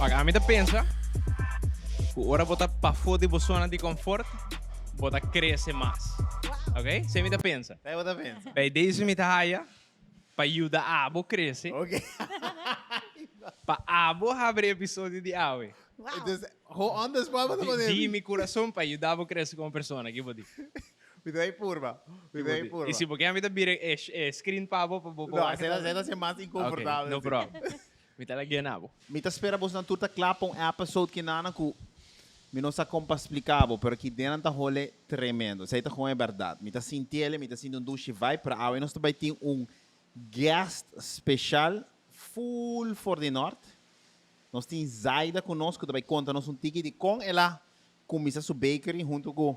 Pak, ami ta pensa ku ora bo ta pafó di bo zona di confort, bo ta krese mas. Ok? Esei mi ta pensa. Esei bo ta pensa. Bij deze mi ta haya pa yuda abo krese. Ok. Pa abo habri episodio di awe. Wow. Dus, ho on the spot bo ta pone. Di mi kurason pa yuda bo krese komo persona. Ki bo di? Mi ta bay purba. Mi ta bay purba. Y si bo ke mi ta bira e screen pa bo pa bo por No, wak. esei ta ser mas inconfortabel. Ok, no problem. Mi ta lagu'e na bo. Mi ta spera bosnan tur ta kla pa un episode kinana ku mi no sa kon pa splika bo, pero ki den nan ta hole tremendo. Esei ta gewoon e bèrdat. Mi ta sintiel, mi ta sinti un dushi vibe, pero awe nos ta bay tin un guest special full for di nort. Nos tin Zaida ku nos ku ta bay konta nos un tiki di kon el a kuminsa su bakery huntu ku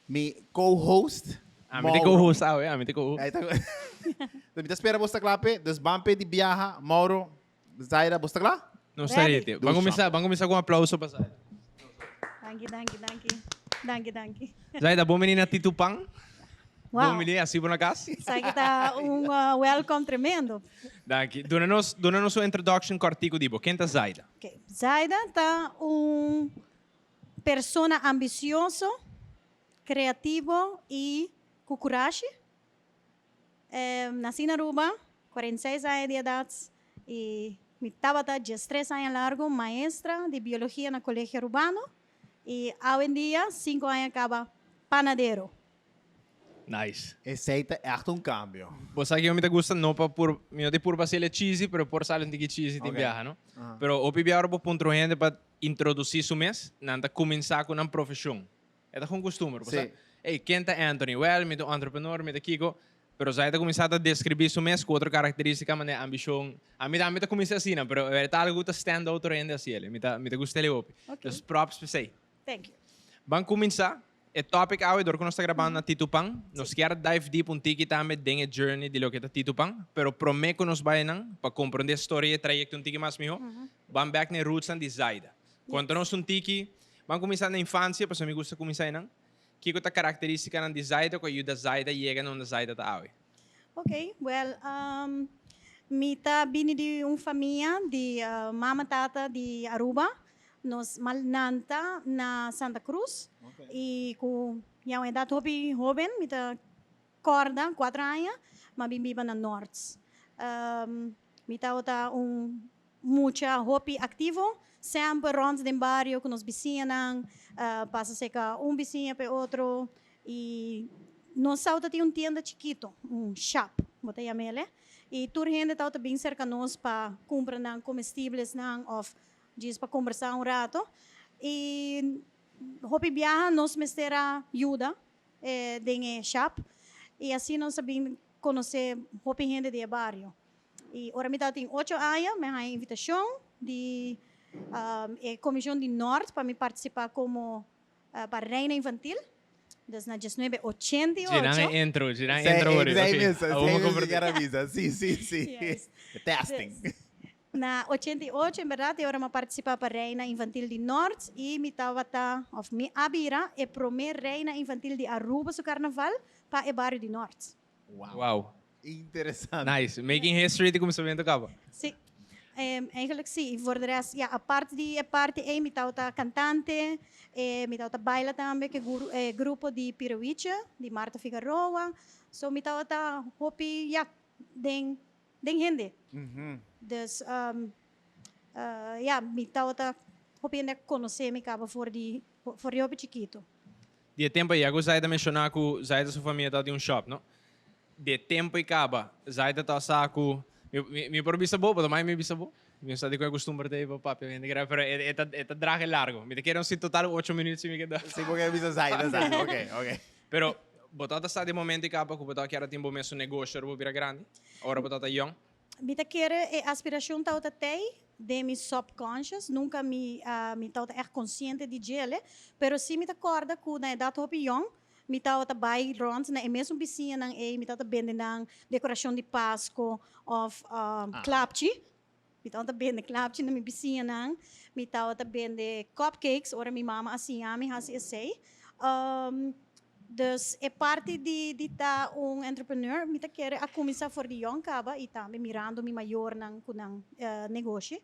Mi co-host, Ami ta Mauro. co-host awe, ami ta co-host. Ahí ta. Mi ta spera bos ta kla p'e. Dus ban p'e di biaha, Mauro, Zaira, bos ta kla? Nos ta Ready. ready. Ban kuminsá, ban kuminsá ku un aplauso pa Zaira. Danki, danki, danki. Danki, danki. Zaida, bon bini na Titu Pan. Wow. Bon bini, así bo na kas. Esaki ta un welcome tremendo. Danki. Duna nos, duna nos un introduction kòrtiku di bo. Ken ta Zaida? Ok. Zaida ta un Persona ambisioso, kreativo i ku kurashi. Nasí na Aruba, 46 aña di edat i mi tabata 13 aña largu maestra di biologia na Colegio Arubano i awendia 5 aña kaba panadero. Nice. Esei ta ègt un kambio. Bo sa kiko mi ta gusta? No pa pur, mi no ta pur pa hasiel e cheesy, pero por sali un tiki cheesy tin biaha, no? Pero hopi biaha ora bo puntra un hende pa introducí su mes, nan ta cuminsá cu nan profesion. E ta un custumber. Bo sa, Ey, ken ta Anthony? Well, mi ta un entrepreneur, mi ta kiko. Pero Zay ta cuminsá ta describí su mes cu otro característica manera ambicion. Ami tambe ta cuminsá asina, pero e ta algo cu ta stand out otro hende haci el. Mi ta, mi ta gusta el hopi. Dus props p'esey. Thank you. Ban cuminsá e topic awe dor cu nos ta grabando na Tito Pan. Nos kier dive deep un tiki tambe den e journey di loke ta Tito Pan, pero prome cu nos bay nan, pa comprende e storia y e trayecto un tiki mas miho, ban bek na e rootsnan di Zaida. Conta nos un tiki, ban cuminsa na infancia, pasobra mi gusta cuminsa eynan. Kico ta caracteristicanan di Zaida cu a yuda Zaida yega na unda Zaida ta awe? Ok, well, mi ta bini di un famia di mama tata di Aruba. Nos mal nanta na Santa Cruz y cu ya un edad hopi hoben, mi ta corda cuatro aña, m'a bin biba na Noord. Mi tabata un mucha hopi activo, semper rond den bario cu nos bisiñanan, pasa cerca un bisiña p'e otro y nos tabata tin un tienda chikito, un shop bo ta yam'el, y tur hende tabata bin cerca nos pa cumpra nan comestiblesnan of Djis pa kombersá un rato i hopi biaha nos mester a yuda den e shap i asina nos a bin konosé hopi hende di e bario. I ora mi tabatin ocho aña mi a haña invitashon di e komishon di Nort pa mi partisipá komo pa Reina Infantil, dus na 1988. Djinan e intro, djinan e intro wori. Esei mes, esei mes mi kier a bisa. Si, si, si. Testing. Na 88 en berdad e ora m'a participa pa Reina Infantil di Noord y mi tabata of mi a bira e prome Reina Infantil di Aruba su carnaval pa e bario di Noord. Wow. Wow. Interesante. Nice. Making history di cuminsamiento caba. Si. Eigenlijk si. Y voor de rest, ja, apart di e parti ey mi tabata cantante, mi tabata baila tambe cu e grupo di Pirowiche, di Martha Figaroa. So mi tabata hopi, ja, den den hende. Dus ya, mi tabata hopi hende a konosé mi kaba for di for di hopi chikito. Di e tempo ei, ya ku Zaida menshoná ku Zaida su famia tabatin un shop, no? Di e tempo ei kaba, Zaida ta sa ku, mi mi por bisa bo, bo ta mai mi bisa bo? Mi no sa di kon e kustumber ta ei pa papia hende grandi, pero e ta e ta draga largo. Mi ta kere un si total ocho minuut si mi keda. Si bo ke bisa Zaida sa, ok, ok. Pero bo tabata sa di e momento ei kaba ku bo tabata kier a tin bo mesun negoshi ora bo bira grandi? Ora bo tabata yong? Mi ta kere e aspiracion tabata tey den mi subconscious, nunca mi mi tabata echt consciente di djele, pero si mi ta corda cu na edad hopi yong mi tabata bay rond na e mesun bisiñanan ey, mi tabata bende nan decoracion di Pasco of klapchi, mi tabata bende klapchi na mi bisiñanan, mi tabata bende cupcakes ora mi mama a siña mi haci esey. Dus e parti di di ta un entrepreneur mi ta kere a cuminsa for di yong caba y tambe mirando mi mayornan cu nan negoshi.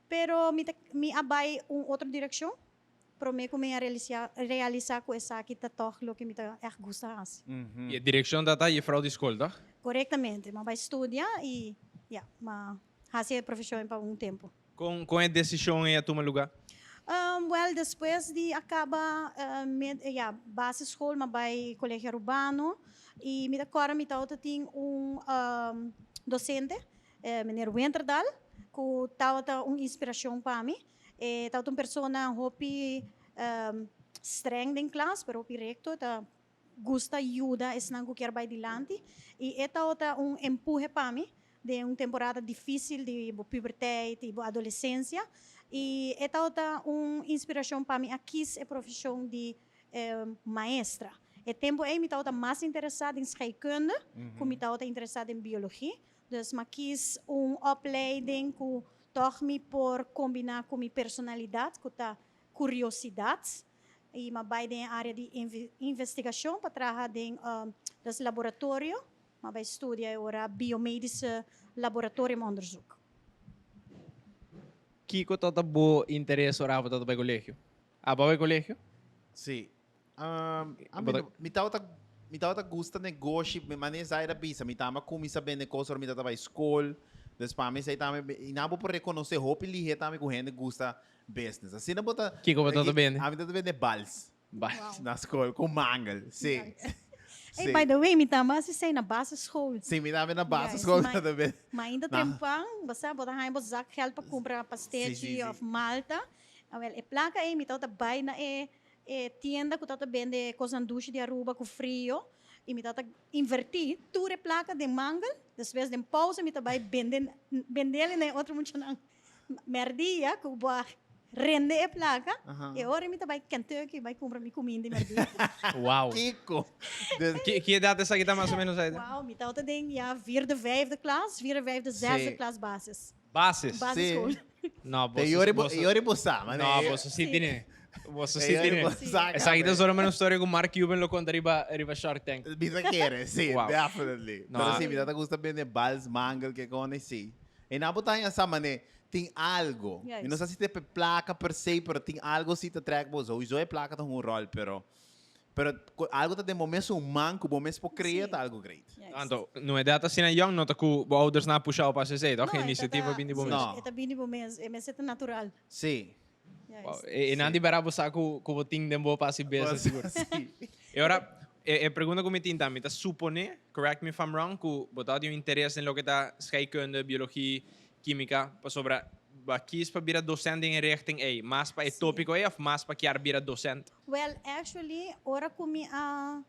Pero mi ta mi a bai un otro direccion prome cu mi a realisa realisa cu esaki ta toch loke mi ta echt gusta haci. Y e direccion ta ta juffrouw di school, toch? Corectamente. Mi a bai studia y ya, mi a haci e profesion pa un tempo. Con con e decision ey a tuma lugar? Wel, despues di a caba med ya, basisschool, mi a bai Colegio Arubano y mi ta corda mi tawata tin un docente, Meneer Winterdal, cu tawata un inspiracion pa mi. E tawata un persona hopi streng den klas, pero hopi recto, e ta gusta yuda esnan cu kier bay dilanti y e tawata un empuhe pa mi den un temporada dificil di bo puberteit y bo adolescencia y e tawata un inspiracion pa mi a kies e profesion di maestra. E tempo ey mi tawata mas interesa den scheikunde cu mi tawata interesa den biologie, dus mi a kies un opleiding cu toch mi por combina cu mi personalidad cu ta curiosidad y m'a bay den e area di investigacion pa traha den dus laboratorio, m'a bay studia e ora biomedische laboratoriumonderzoek. Kico ta ta bo interes ora abo ta ta bay colegio? Abo a bay colegio? Si. Mi tabata mi tabata gusta negoshi, mi mane Zaira bisa, mi tamba cuminsa bende cos ora mi tabata bay school, dus pa mi esey tambe, y nan bo por reconoce hopi lihe tambe cu hende gusta business. Asina bo ta. Kiko bo ta bende? Ami ta bende bals. Bals. Na skol, ku mangel, si. Hey, by the way, mi tambe a asistí na basisschool. Si, mi tambe na basisschool mi ta bende. Ma ainda trempan, bo sa, bo ta haña bo zak geld pa kumpra pastechi òf malta. Awel, e plaka ei mi tabata bai na e e tienda ku tabata bende kosnan dushi di Aruba ku frio i mi tabata invertí tur e plaka den mangel. Despues den pausa mi ta bai bende bendel na e otro muchanan. Merdia ku bo a rende e plaka, e ora mi ta bai Kentucky bai kumpra mi kuminda di merdia. Wow. Kiko? Ki ki edat esaki ta mas o menos Aida? Wow, mi tabata den ya vierde, vijfde klas, vierde, vijfde, zesde klas basis. Basis? Basisschool. No, Te boso, yori bo, boso, yori bo sa, no, boso si tine. Boso si tine. Esaki ta solo menos storia ku Mark Cuban lo konta riba riba Shark Tank. Mi ta kere, si, Wow. definitely. No, Pero si, mi ta gusta bende bals, mangel, ke kone, si. E nan bo ta haña sa mane tin algo. Mi no sa si ta e placa per se, pero tin algo si ta trek bo. Sowieso e placa ta hunga un rol, pero pero cu algo ta den bo mes un man cu bo mes por crea ta algo great. Anto, no edad asina young no ta cu bo ouders nan a pusha bo pa haci esey, toch? No, E iniciativa bin di bo mes. No. E ta bin di bo mes, e mester ta natural. Si. Wow, e nan di bera bo sa cu cu bo tin den bo pa haci business sigur. E ora, e e pregunta cu mi tin ta, mi ta supone, correct me if I'm wrong, cu bo ta tin un interes den loke ta scheikunde, biologie, quimica, pasobra bo a kies pa bira docent den e richting ey, mas pa e topico ey of mas pa kier bira docent? Well, actually, ora cu mi a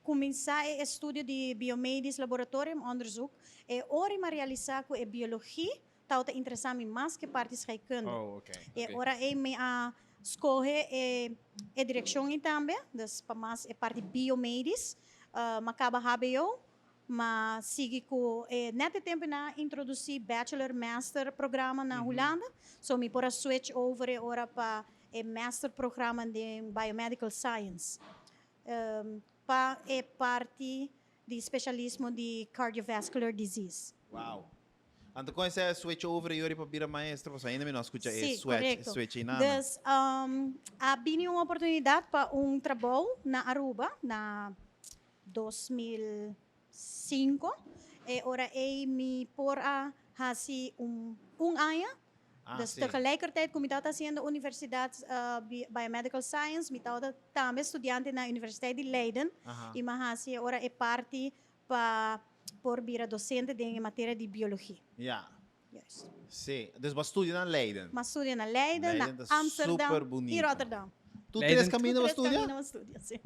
cuminsa e estudio di biomedisch laboratorium onderzoek, e ora mi a realisa cu e biologie Tawata interesa mi mas ke parti scheikunde. Oh, ok. E ora ei mi a skohe e e direkshon ei tambe, dus pa mas e parti biomedisch. M'a kaba hbo, m'a sigui ku e nèt e tempu nan a introdusí bachelor master programa na Hulanda, so mi por a switch over e ora pa e master programa den biomedical science. Pa e parti di specialismo di cardiovascular disease. Wow. Anto con esei a switch over e yori pa bira maestro? Pasobra ainda mi no a scucha e Sí, switch, correcto. switch ei nada. Dus a bini un oportunidad pa un trabou na Aruba na 2005. E ora ei mi por a haci un un aña. Ah, Dus sí. tegelijkertijd cu mi tabata haciendo Universidad Biomedical Science, mi tabata tambe studiante na Universiteit di Leiden. Aha. Y mi a haci e ora e parti pa por bira docente den e materia di biologia. Ja. Juist. Sí. Dus bo a studia na Leiden? Mi a studia na Leiden, na Leiden ta Amsterdam super y bunita. Rotterdam. Tu Leiden- tres camino bo a Tres studia? camino bo a studia, sí.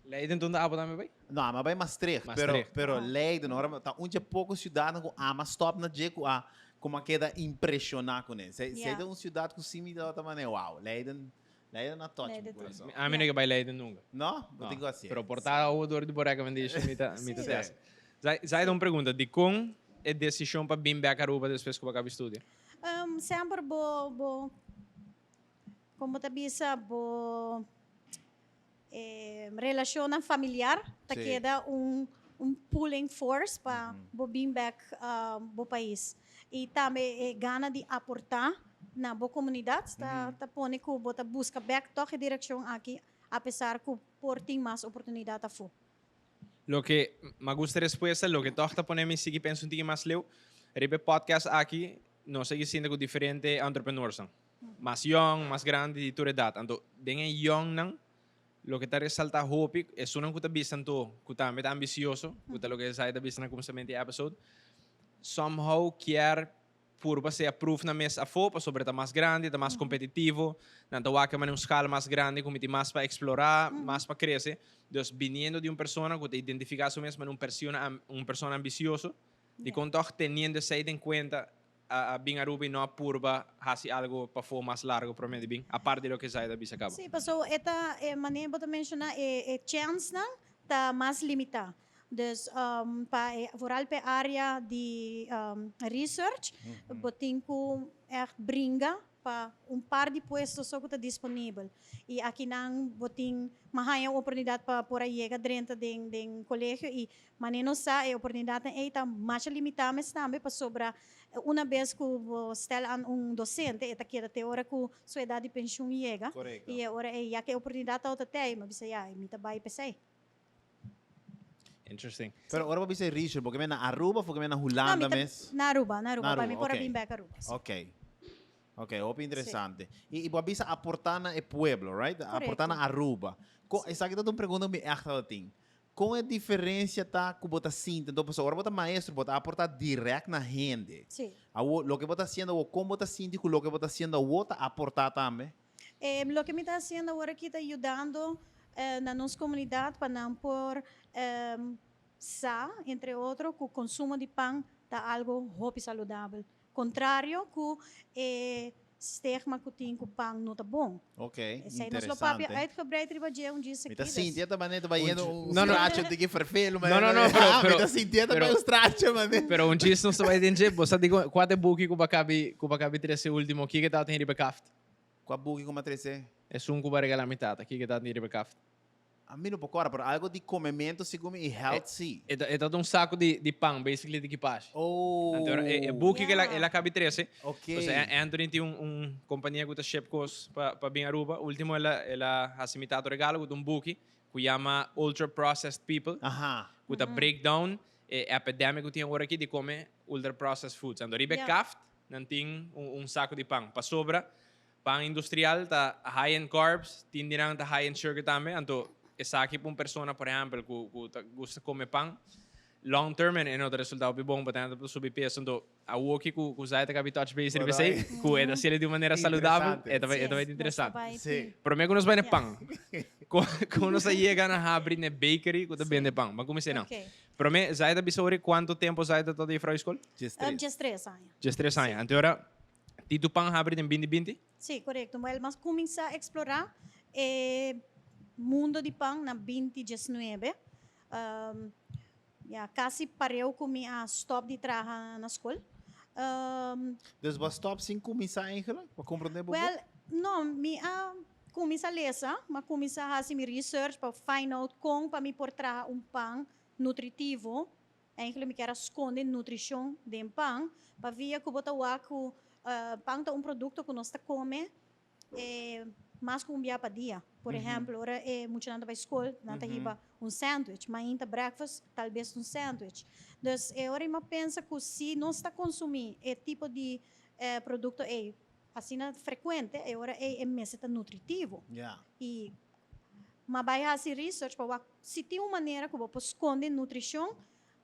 Leiden ta unda abo tambe bai? No, ami a bai Maastricht, pero, Maastricht. pero Leiden, ora ta un dje poko ciudadnan ku ama stop na dje ku a ku a keda impresiona kuné. Se, se ta un ciudad ku si mi tabata manera, wow, Leiden, Leiden a touch mi Leiden ta- corazon. Ami no ke bai Leiden nunca. No? Bo tin ku hasié. Pero por ta awo dor di bo recommendation mi ta mi ta Sí. test. Zai, Zaida un pregunta, dikon e desishon pa bin bek Aruba despues ku bo a kaba studia? Semper bo, bo, kon bo ta bisa, bo E relacionnan familiar ta keda un un pulling force pa bo bin bek bo pais. Y tambe e gana di aporta. na bo comunidad ta ta pone cu bo ta busca bek toch e direccion aki apesar cu por tin mas oportunidad afo. Loke m'a gusta e respuesta, loke tòg ta pone mi sigui pensa un tiki mas leu. Riba e podcast aki nos a sigui sinta ku diferente entrepreneursnan, mas yòn, mas grandi, di tur edat. Anto den e yònnan loke ta resaltá hopi, esunnan ku ta bisa anto ku tambe ta ambisioso, ku ta loke Zay ta bisa na kuminsamentu di e episode, somehow kier Purba sea proof nan mes afó pasobra e ta mas grandi, e ta mas kompetitivo, nan ta wak e manera un skala mas grandi ku mi tin mas pa eksplorá, mas pa krese. Dus biniendo di un persona ku ta identifiká su mes manera un persiona un persona ambisioso, dikon tòg teniendo esei den kuenta a a bin Aruba i no a purba hasi algu pafó mas largo promé di bin, apart di loke Zaida a bisa kaba? Sí, pasobra e ta e manera bo ta menshoná e e chènsnan ta mas limitá. Dus pa e vooral pa e area di research bo tin ku ègt bringa pa un par di puesto so ku ta disponibel. I akinan bo tin mas haña un oportunidat pa por a yega drenta den den kolegio i manera nos sa e oportunidatnan ei ta masha limitá mes tambe pasobra una bes ku bo stel an un dosente e ta keda te ora ku su edat di penshun yega i e ora ei ya ku e oportunidat tabata tei mi a bisa ya mi ta bai p'esei. Interesting. Pero ora bo bisa e research, bo ke men na Aruba of bo ke men na Hulanda No, mi ta mes? na Aruba, na Aruba. Na Pa mi Aruba, por a ok. bin bek Aruba, si. Ok. Ok, hopi interesante. I, i bo a bisa aporta na e pueblo, right? Aporta Correcto. na Aruba. Ko, esaki ta un pregunta ku mi ègt tabatin. Kon e diferensia ta ku bo ta sinti? Anto, pasobra ora bo ta maestro, bo ta aporta dirèkt na hende. Si. Awor, loke bo ta hasiendo awor, kon bo ta sinti ku loke bo ta hasiendo awor ta aporta tambe? Loke mi ta hasiendo awor aki ta yudando na nos komunidat pa nan por sa, entre otro, ku konsumo di pan ta algo hopi saludabel. Kontrario ku e stigma ku tin ku pan no ta bon. Ok, Esei nos lo papia interesante. uitgebreid riba dje un djis Mi ta aki, dus. sinti e ta manera ta bayendo un No, no. stracho di ki fervelo, No, no, no, pero, Mi pero, ta sinti e ta pero, bay un stracho, mane. pero un djis nos ta bay den dje, bo sa di kua ta e buki ku bo a kabi, ku bo a kabi trese ultimo, kiko ta tin riba kaft? Kua buki ku mi a trese? Esun ku bo a regala mi tata, kiko ta tin riba kaft? A mi no por kòrda, pero algo di komementu segun mi i health si. E ta e ta un saku di di pan, basically di kipashi. Oh. Anto e e buki ku el a kabi trese. Ok. Pasobra Anthony tin un un kompania ku ta ship kos pa pa bin Aruba. Ultimo el a el a hasi mi tata un regalo ku ta un buki ku yama Ultra Processed People. Aha. Ku ta break down e epidemic ku tin awor aki di kome ultra processed foods. Anto riba e kaft Nan tin un saco di pan. Pasobra pan industrial ta high in carbs, tin di nan ta high in sugar tambe. Anto esaki pa un persona, por ehempel, cu cu ta gusta come pan, long term e no ta resulta hopi bon, pa ta subi peso. Anto awoki cu cu Zay ta cabi touch base riba esey, cu e ta haciel di un manera saludabel, e ta e ta bai interesante. Si. Prome cu nos bai na pan, con nos a yega na habri na e bakery cu ta bende pan? Ban cuminsa einan. Prome, Zay ta bisa ori cuanto tempo Zay ta ta di vrouwschool? 13. 13 aña. 13 aña. Anto ora Tito Pan habri den binti binti? Sí, corecto. Wel, mas cuminsa explora e mundo di pan na binti diesnuebe. Um, ya, casi pareu cu mi a stop di traha na school. Um, Dus bo a stop sin cuminsa eigenlijk? Pa comprende bo bo? Wel, no, mi a Cuminsa lesa, m'a cuminsa haci mi research pa find out con pa mi por traha un pan nutritivo. Eigenlijk mi kier a sconde nutricion den pan, pa via cu bo ta wak cu pan ta un producto cu nos ta come mas cu un bia pa dia. Por ehempel, ora e muchanan ta bay scol, nan ta hiba un sandwich, mainta breakfast tal bes un sandwich. Dus e ora mi a pensa cu si nos ta consumi e tipo di producto ey Asina frekuente, e ora ei e mester ta nutritivo. I m'a bai hasi research pa wak si tin un manera ku bo por skonde nutrishon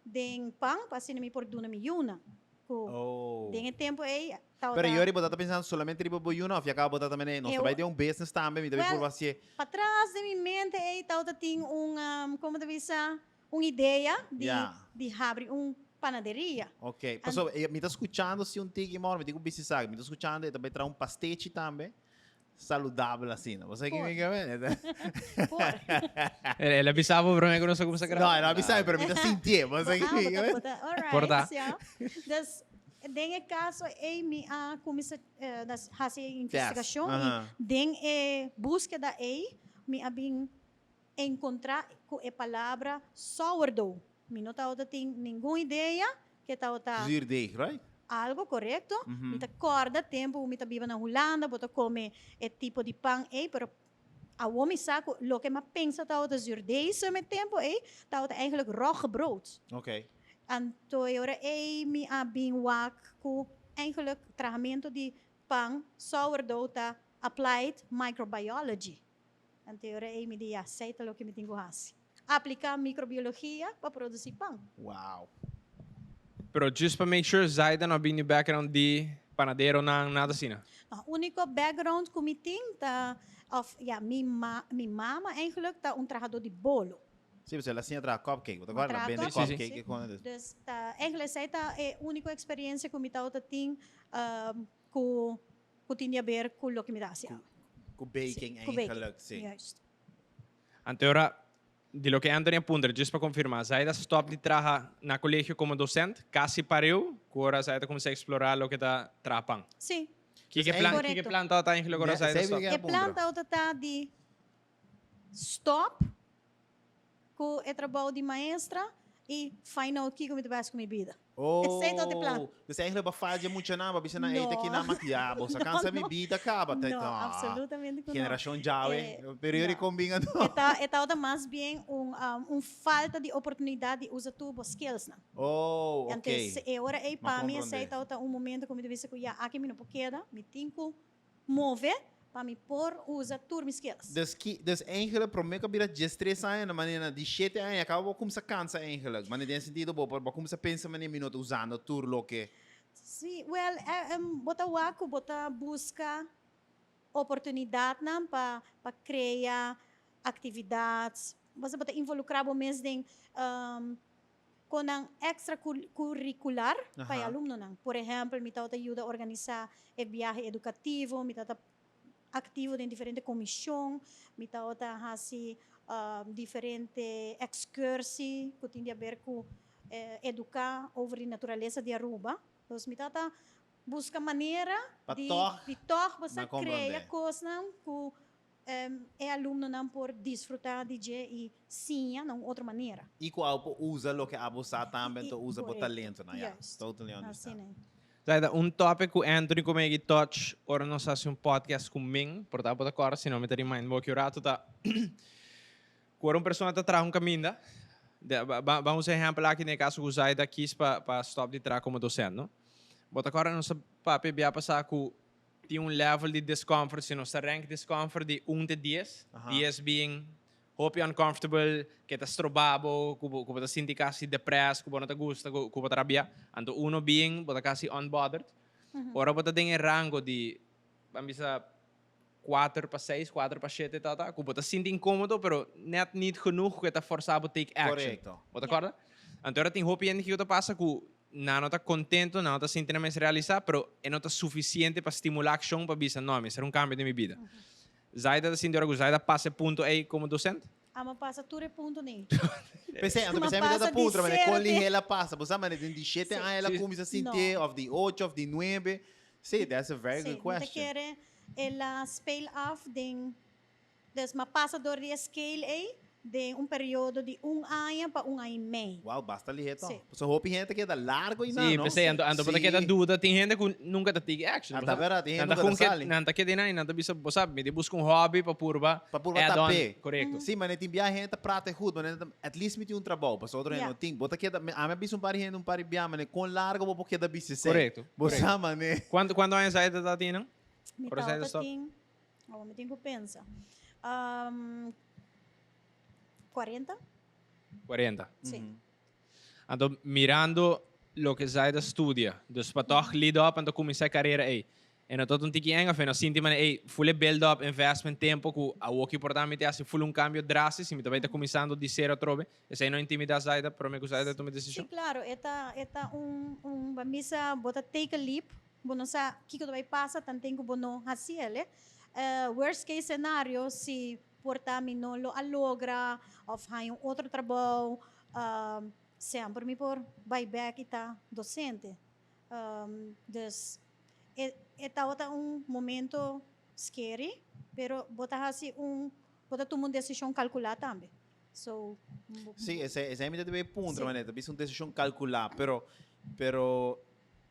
den pan pa asina mi por duna mi yunan. Ku den e tempu ei tabata. Pero yori bo ta ta pensando solamente riba bo yuna of ya kaba bo ta ta mene nos ta bai den un business tambe mi ta bai purba hasié. Patras den mi mente ei tabata tin un, komo ta bisa? Un idea di di habri un panaderia. Ok, pasobra e mi ta skuchando si un tiki mor, mi tin ku bisti esaki, mi ta skuchando e ta bai traha un pastechi tambe, saludabel asina. Bo sa ki mi ke mende? Por. El a bisa bo prome ku nos a kumsa graba? No, el no a bisa mi, pero mi ta sintié. Bo sa ki mi ke mende? Alright, Por ta. ja. Dus, den e kaso ei mi a kuminsa hasi e investigashon i den e búskeda ei mi a bin Encontra cu e palabra sourdough. Mi no tabata tin ningun idea ke tabata. Zuurdeeg, right? algo korekto. Mi ta kòrda tempu ku mi ta biba na Hulanda, bo ta kome e tipo di pan ei, pero awor mi sa ku loke mi a pensa tabata zuurdeesem e tempu ei, tabata eigenlijk roggebrood. Anto e ora ei mi a bin wak ku eigenlijk trahamentu di pan sourdough ta applied microbiology. Anto e ora ei mi di, ya, esei ta loke mi tin ku hasi. Apliká microbiologia pa produsí pan. Wow. Pero just pa make sure, Zaida no a bini background di panaderonan, nada asina? No, úniko background ku mi tin ta, òf ya, mi ma, mi mama eigenlijk ta un trahadó di bolo. Sí, pasobra el a siña traha cupcake. Bo ta Bo kòrda? El a traha bende Sí, sí. cupcake i kon. Dus ta, eigenlijk esei ta e úniko eksperensia ku mi tabata tin ku ku tin di haber ku loke mi ta hasi awe. Ku baking Sí, ku baking, eigenlijk, sí. juist. Anto ora, di loke Anthony a puntra, djis pa konfirmá, Zaida stòp di traha na kolegio komo dosent, kasi pareu ku ora Zaida kuminsá eksplorá loke ta traha pan. Sí. Kiko e plan, kiko e plan tabata eigenlijk ora Zaida stòp? E plan tabata ta di stòp ku e trabou di maestra i find out kiko mi ta bai hasi ku mi bida. Esei ta e plan. Oh, dus eigenlijk bo a falla mucha nan, bo a bisa nan, ey ta kina makia, bo sa cansa mi bida caba. No, absolutamente cu no. Generacion djawe, periodico con bin anto. E ta, e tabata mas bien un, un falta di oportunidad di usa tur bo skillsnan. Oh, ok. Antes, e ora ey pa mi esey tabata un momento cu mi ta bisa cu ya, aki mi no por keda, mi tin cu move pa mi por usa tur mi skills. Dus ki, dus eigenlijk prome ku a bira diestres aña na manera di shete aña ya kaba bo kumsa kansa eigenlijk. Manera den sentido bo por bo kumsa pensa manera mi no ta usando tur loke. Si, wel bo ta wak ku bo ta buska oportunidatnan pa pa krea aktividat, bo ta involukrá bo mes den Konan extracurricular pa e alumnonan. Por ehempel, mi tabata yuda organisa e biahe educativo, mi tabata activo den diferente comision, mi tabata haci diferente excursie cu tin di haber cu educa over di naturalesa di Aruba. Dus mi tabata busca manera di tog bo sa crea cosnan cu E alumnonan por disfrutá di dje i siña na un otro manera. I ku abo por usa loke abo sa tambe, anto usa bo talentonan. Ya, totally understand. Zaida, un topic ku Anthony ku Maggie touch ora nos hasi un podcast ku Ming, por ta bo ta kòrda, si no mi ta remind bo aki un rato, ta ku ora un persona ta traha un kaminda, ban usa ehèmpel aki den e kaso ku Zaida kis pa pa stòp di traha komo dosent, no? Bo ta kòrda nos a papia bia pasá ku Tin un level di discomfort, si nos ta rank discomfort di un te dies, dies being hopi uncomfortable, ke ta stroba bo, ku bo ku bo ta sinti kasi depressed, ku bo no ta gusta, ku ku bo ta rabia, anto uno being bo ta kasi unbothered. Ora bo ta den e rango di, ban bisa, kuater pa seis, kuater pa shete ta ta, ku bo ta sinti inkomodo, pero net niet genoeg ku e ta forsa bo take action. Bo ta kòrda? Anto ora tin hopi hende kiko ta pasa ku Nan no ta contento, nan no ta sinti nan mes realisa, pero e no ta suficiente pa stimula accion pa bisa, no, mi mester un cambio den mi bida. Zaida ta sinti ora cu Zaida pasa e punto ey como docente? Amo pasa tur e puntonan ey. P'esei, anto p'esei mi ta ta puntra, manera con lihé el a pasa? Bo sa manera den di shete aña el a cuminsa sintié, of di ocho, of di nuebe? Sí, that's a very good question. Sí, mi ta kere el a speel af den Dus m'a pasa dor di e scale ei den un periodo di un aña pa un aña i mei. Wow, basta lihé tòg. Sí. Pasobra hopi hende ta keda largo einan, Sí, no? p'esei anto anto bo ta keda duda. Tin hende ku nunka ta take action. Ah, ta bèrdat, tin hende nunka ta sali. Nan ta keda einan i nan ta bisa, bo sa, mi ta buska un hobby pa purba Pa purba add on. tap'é. Korekto. Sí, manera tin biaha hende ta prata e hut, manera ta, at least mi tin un trabou, pasobra otro hende no tin. Bo ta keda, ami a bisa un par di hende un par di biaha, manera kon largo bo por keda bisa esei. Korekto, Bo korekto. sa, manera. Kuantu kuantu aña Zaida ta tin nan? Mi Ora Zaida tabata stop. tin Awor mi tin ku pensa. 40? 40. Sí. Anto mirando loke Zaida studia, dus pa tòg lead up anto kuminsá e karera ei, e no ta un tiki eng of e no sinti manera ei full e build up, investment, tempo ku awor ki por ta mi ta hasi full un kambio drastisch si mi ta bai ta kuminsando di sero atrobe, esei no intimidá Zaida promé ku Zaida tuma e desishon? Sí, klaro, e ta e ta un un ban bisa bo ta take a leap. Bo no sa kiko ta bai pasa tanten ku bo no hasi el. Worst case scenario si por ta mi no lo a logra of haña un otro trabou, semper mi por bai bek i ta docente. Dus e e tabata un momento scary pero bo ta hasi un bo ta tuma un desishon kalkulá tambe. So Sí, esei esei mi ta debe puntra, manera ta bisa un desishon kalkulá, pero pero.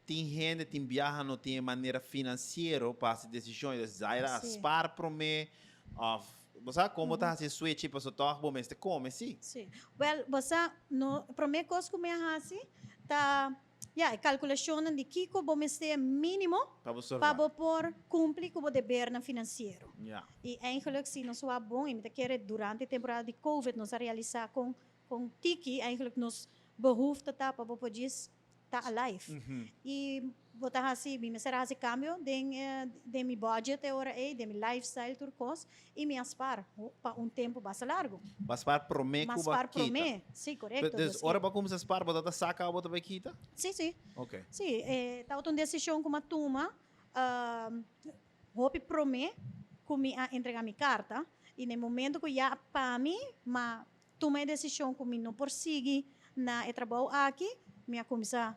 Tin hende tin biaha no tin e manera financiero pa haci decision, dus Zaira a spaar prome of bo sa con bo ta haci e switch paso toch bo mester come si. Si. Wel bo sa no prome cos cu mi a haci ta ya e calculacionnan di kico bo mester minimo Pa bo pa bo por cumpli cu bo debernan financiero. Y eigenlijk si nos wak bon y mi ta kere durante e temporada di covid nos a realisa con con tiki eigenlijk nos behoefte ta pa bo por djis ta alive. Y bo ta haci, mi mester a haci cambio den den mi budget e ora ey, den mi lifestyle tur cos, y mi a spaar pa un tempo basta largo. Bo a spaar prome cu bo a Mi a spaar kita? prome, si, corecto. Dus ora bo a cuminsa spaar bo ta ta saca bo ta bay kita? Si, si. Ok. Si, e tabata un decision cu mi a tuma hopi prome cu mi a entrega mi carta, y na e momento cu ya pa mi, m'a Tuma e desishon ku mi no por sigui na e trabou aki, mi a kuminsá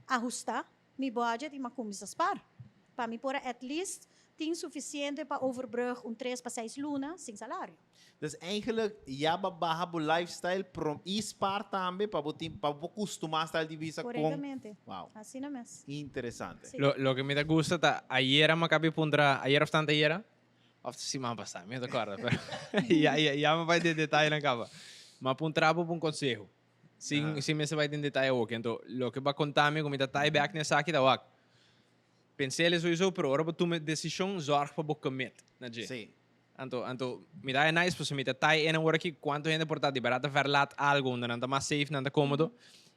ahustá mi budget i mi a kuminsá spar pa mi por a at least tin sufisiente pa overbrug un tres pa seis luna sin salario. Dus eigenlijk ya bo a baha bo lifestyle prom i spar tambe pa bo tin pa bo por kustumá style di bisa kon. Korektamente. Wow. Asina mes. Interesante. Sí. Lo loke mi ta gusta ta ayera mi a kabi puntra, ayera of tanta ayera? Of siman pasá, mi no ta kòrda, pero ya, ya, ya mi bai den detayenan kaba. Mi a puntra bo pa un konseho. Sin, sin mester bai den detaye awoki. Anto, loke bo a konta mi ku mi ta tie back na esaki ta wak. Pens'el souiso, pero ora bo tuma e desishon, zòrg pa bo commit na dje. Sí. Anto, anto, mi ta haña nice pasobra mi ta tie enen ora aki kuantu hende por ta di bèrdat ta verlaat algu unda nan ta mas safe, nan ta kómodo.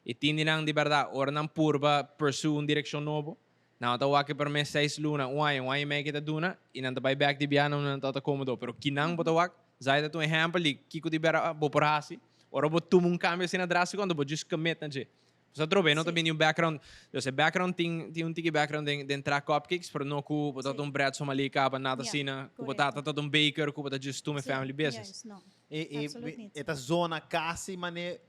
I tin di nan di bèrdat ora nan purba pursue un direkshon nobo, Nan ta wak e prome seis luna, un aña, un aña i mei ke ta duna, i nan ta bai bek di biaha unda nan tabata komodo. Pero kinan bo ta wak? Zai ta un ehèmpel di kiko di bera bo por hasi ora bo tuma un kambio asina drástiko anto bo djis commit na dje. Bo sa trobe, no ta bini un background, dus e background tin tin un tiki background den den traha cupcakes, pero no ku bo tabata un bread sommelier kaba, nada asina, ku bo tata tabata un baker, ku bo ta djis tuma e family business. E e e ta zona kasi mane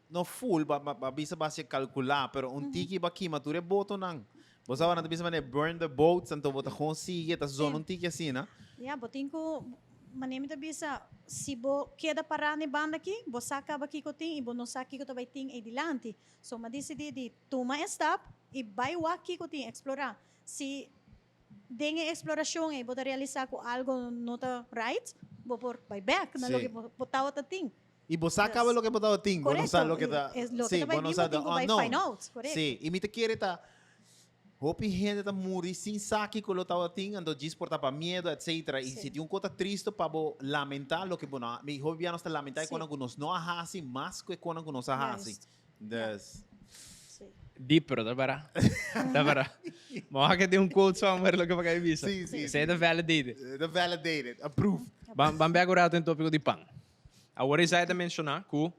No full, ba, ba, ba bisa ba haci calcula, pero un tiki ba kima tur e botonan. Bo sa nan ta bisa manera burn the boats, anto bo ta gewoon sigui, ta zona un tiki asina. Ja, bo tin cu, manera mi ta bisa, si bo keda para n'e banda aki, bo sa caba kico tin y bo no sa kico ta bay tin ey dilanti. So mi a dicidi di tuma e stap y bay wak kico tin, explora. Si den e exploracion ey bo ta realisa cu algo no ta right, bo por bay bek na loke bo tawata tin. I bo sa kaba loke bo tabatin, bo no sa loke ta, sí, bo no sa the unknown. Sí, i mi ta kere ta hopi hende ta muri sin sa kiko lo tabatin, anto djis por ta pa miedo, etcetera. I si tin un kos ta tristo pa bo lamentá loke bo no a, mi hopi bia nos ta lamentá e konan ku nos no a hasi mas ku e konan ku nos a hasi. Dus. Deep, pero ta bara. Ta bara. Ma wak tin un quote somewhere loke pa kai bisa. Sí, sí. Esei ta validated. Ta validated, approved. Ban, ban bek un rato den tópiko di pan. Awor Isaiah ta menshoná ku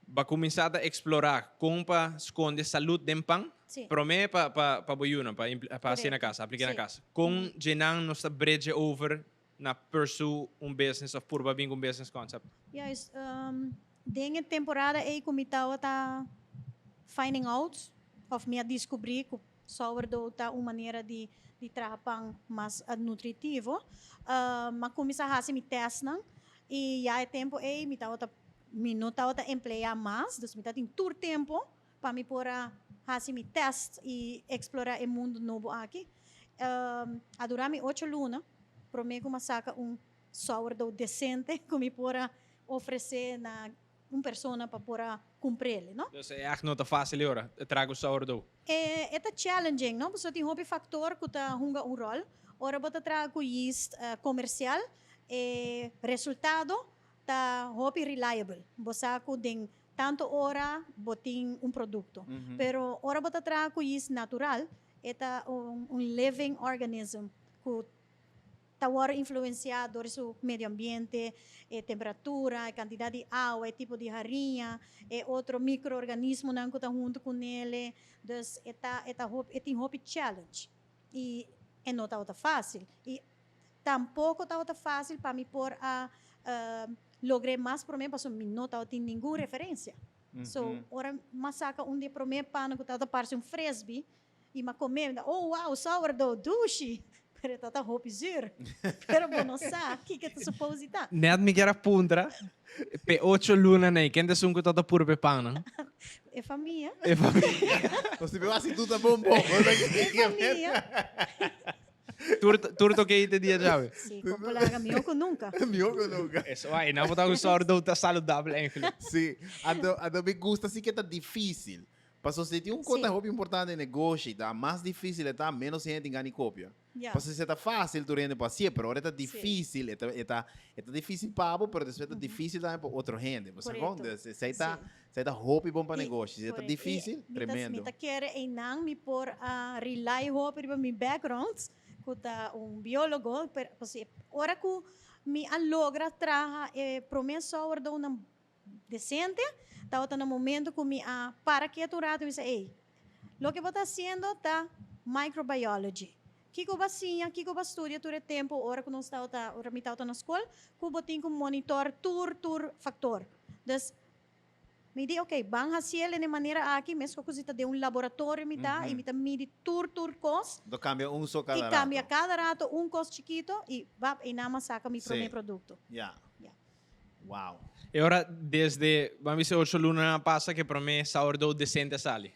bo a kuminsá ta eksplorá kon pa skonde salud den pan, Sí. promé pa pa pa bo yunan, pa pa hasié na Korekto. kas, apliké na Sí. kas. Kon djenan nos ta bridge over na pursue un business òf purba bin ku un business concept? Juist, den e temporada ei ku mi tabata finding out òf mi a diskubrí ku Sourdough ta un manera di di traha pan mas nutritivo. M'a kuminsá hasi mi tèstnan i ya e tempu ei mi tabata mi no tabata empleá mas, dus mi tabatin tur tempu pa mi por a hasi mi tèst i eksplorá e mundu nobo aki. A dura mi ocho luna promé ku m'a saka un sourdough desente ku mi por a ofresé na un persona pa por a cumprele, no? Dus e echt no ta facil e ora, e trago sourdough. E e ta challenging, no? Pasobra tin hopi factor cu ta hunga un rol. Ora bo ta traha cu yeast comercial, e resultado ta hopi reliable. Bo sa cu den tanto ora bo tin un producto. Pero ora bo ta traha cu yeast natural, e ta un un living organism cu Ta wòrdu influensiá dor di su medio ambiente, e temperatura, e kantidat di awa, e tipo di hariña, e otro mikroorganismonan ku ta huntu ku nele. Dus e ta e ta hopi e tin hopi challenge i e no tabata fásil. I tampoko tabata fásil pa mi por a logr'é mas promé pasobra mi no tabatin ningun referensia. So ora mi a saka un di e promé pannan ku tabata parse un frisbee I m'a comé, mi ta, oh wow, sourdough, dushi! Pero e ta hopi zuur. Pero bo no sa kiko ta supose di ta. Net mi kier a puntra, p'e ocho lunanan ei, ken ta esun ku ta ta purba e pannan? E famia. E famia. Nos tin beba si tuta bon bon. E famia. Tur tur toke te dia djawe. Si, con polaga mihó cu nunca. Mihó cu nunca. Eso ai, nan bo ta un sourdough ta saludabel eigenlijk. Si, anto anto mi gusta si ke ta dificil. Paso si tin un cota hopi importante den negoshi, ta mas dificil e ta, menos hende tin gana di copia. Paso si e ta facil tur hende por hacié, pero ora e ta dificil, e ta e ta e ta dificil pa bo, pero despues e ta dificil tambe pa otro hende. Bo sa con? Entonces esey ta esey ta hopi bon pa negoshi. Si e ta dificil, tremendo. Mi ta kere eynan mi por a rely hopi riba mi background, cu ta un biologo, pero pasobra ora cu mi a logra traha e prome sourdough decente, tabata na momento cu mi a para ketu un rato y mi bisa, ey, loke bo ta haciendo ta microbiology. Kico bo a siña, kico bo a studia tur e tempo ora cu nos tabata, ora mi tabata na scol, cu bo tin cu monitor tur, tur factor. Dus, mi di, ok, ban haciel en e manera aki, mesco cu si ta den un laboratorio mi ta y mi ta midi tur, tur cos. Bo cambia un so cada rato. Y cambia cada rato un cos chikito y bap, eynan mi a saca mi prome producto. Ya. Wow. E ora desde, ban bisa ocho luna a pasa ke prome sourdough decente a sali.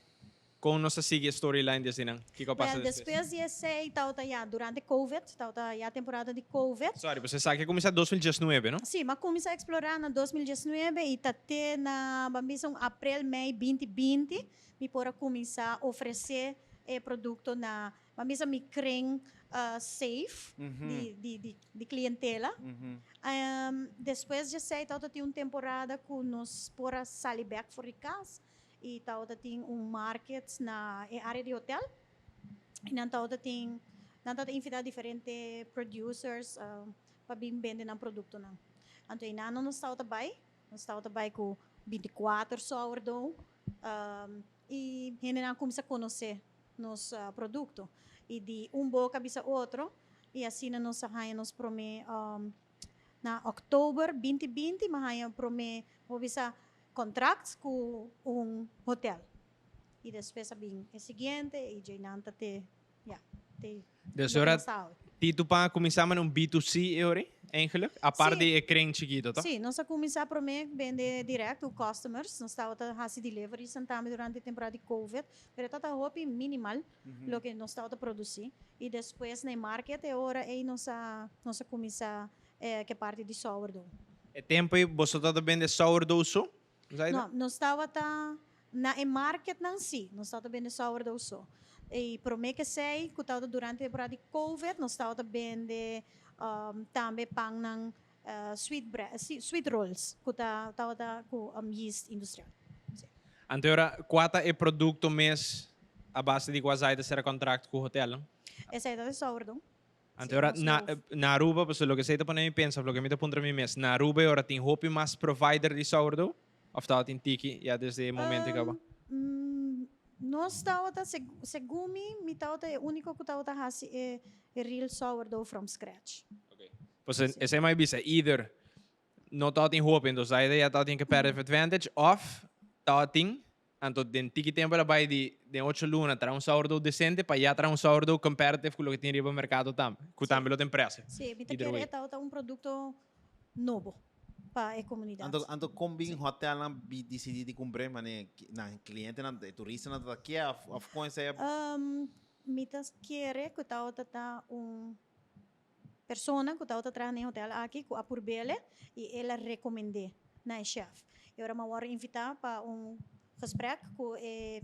Kon nos a sigui e storyline desde nan? Kiko a pasa Well, despues? despues di esei tabata ya durante covid, tabata ya temporada di covid. Sorry, pues esaki a kuminsá 2019, no? Sí, m'a kuminsá eksplorá na 2019 i ta te na, ban bisa un aprel, mei 2020 mi por a kuminsá ofresé e produkto na Ban bisa mi kren safe di klientela. Despues dje esei tabata tin un temporada ku nos por a sali bek for di kas i tabata tin un market na e area di hotel i nan tabata tin nan tabata invita diferente producers pa bin bende nan produktonan. Anto einan nos tabata bai, nos tabata bai ku 24 sourdough i hendenan a kuminsá konosé nos produkto i di un boka bisa otro i asina nos a haña nos promé na òktober 2020 mi a haña promé bo bisa kontrakt ku un hotel i despues a bin e siguiente i djeinan ta te ya te Dus ora Tito pa kuminsá mane un B2C e ora eigenlijk? Apart di e kren chikito toch? Sí, nos a kuminsá promé bende direct ku customers. Nos tabata hasi deliveries tambe durante e temporada di covid, pero e tabata hopi minimal loke nos tabata produsí. I despues na e market e ora ei nos a nos a kuminsá ku e parti di sourdough. E tempu ei boso tabata bende sourdough so? No, nos tabata na e marketnan sí, nos tabata bende sourdough so. I promé ku esei, ku tabata durante e temporada di covid, nos tabata bende tambe pannan sweet bread, sweet rolls, ku ta tabata ku yeast industrial. Sí. Anto e ora, kua ta e produkto mes a base di kua Zai ta sera kontrakt ku hotelnan? Esei ta e sourdough. Anto ora na na Aruba, pasobra loke esei ta pone mi pensa, of loke mi ta puntra mi mes, na Aruba e ora tin hopi mas provider di sourdough? Of tabatin tiki ya desde e momento kaba? Nos tabata, segun mi, mi tabata e unico cu tabata haci e real sourdough from scratch. Ok. Pues esei mai bisa, either no tabatin hopi, entonces aida ya tabatin competitive advantage, of tabatin Anto den tiki tempo el a bai di den ocho luna traha un sourdough decente pa ya traha un sourdough competitive cu loke tin riba mercado tambe, cu tambe lo tin precio. Sí, mi ta kere e tabata un producto nobo pa e comunidad. Anto, anto con bin hotelnan bi dicidi di cumpr'e mane nan clientenan, e turistanan ta kia of, of con esey a. Mi ta kere cu tabata ta un persona cu tabata traha na e hotel aki cu a purbele y el a recomende na e chef. Y ora mi a worde invita pa un gesprek cu e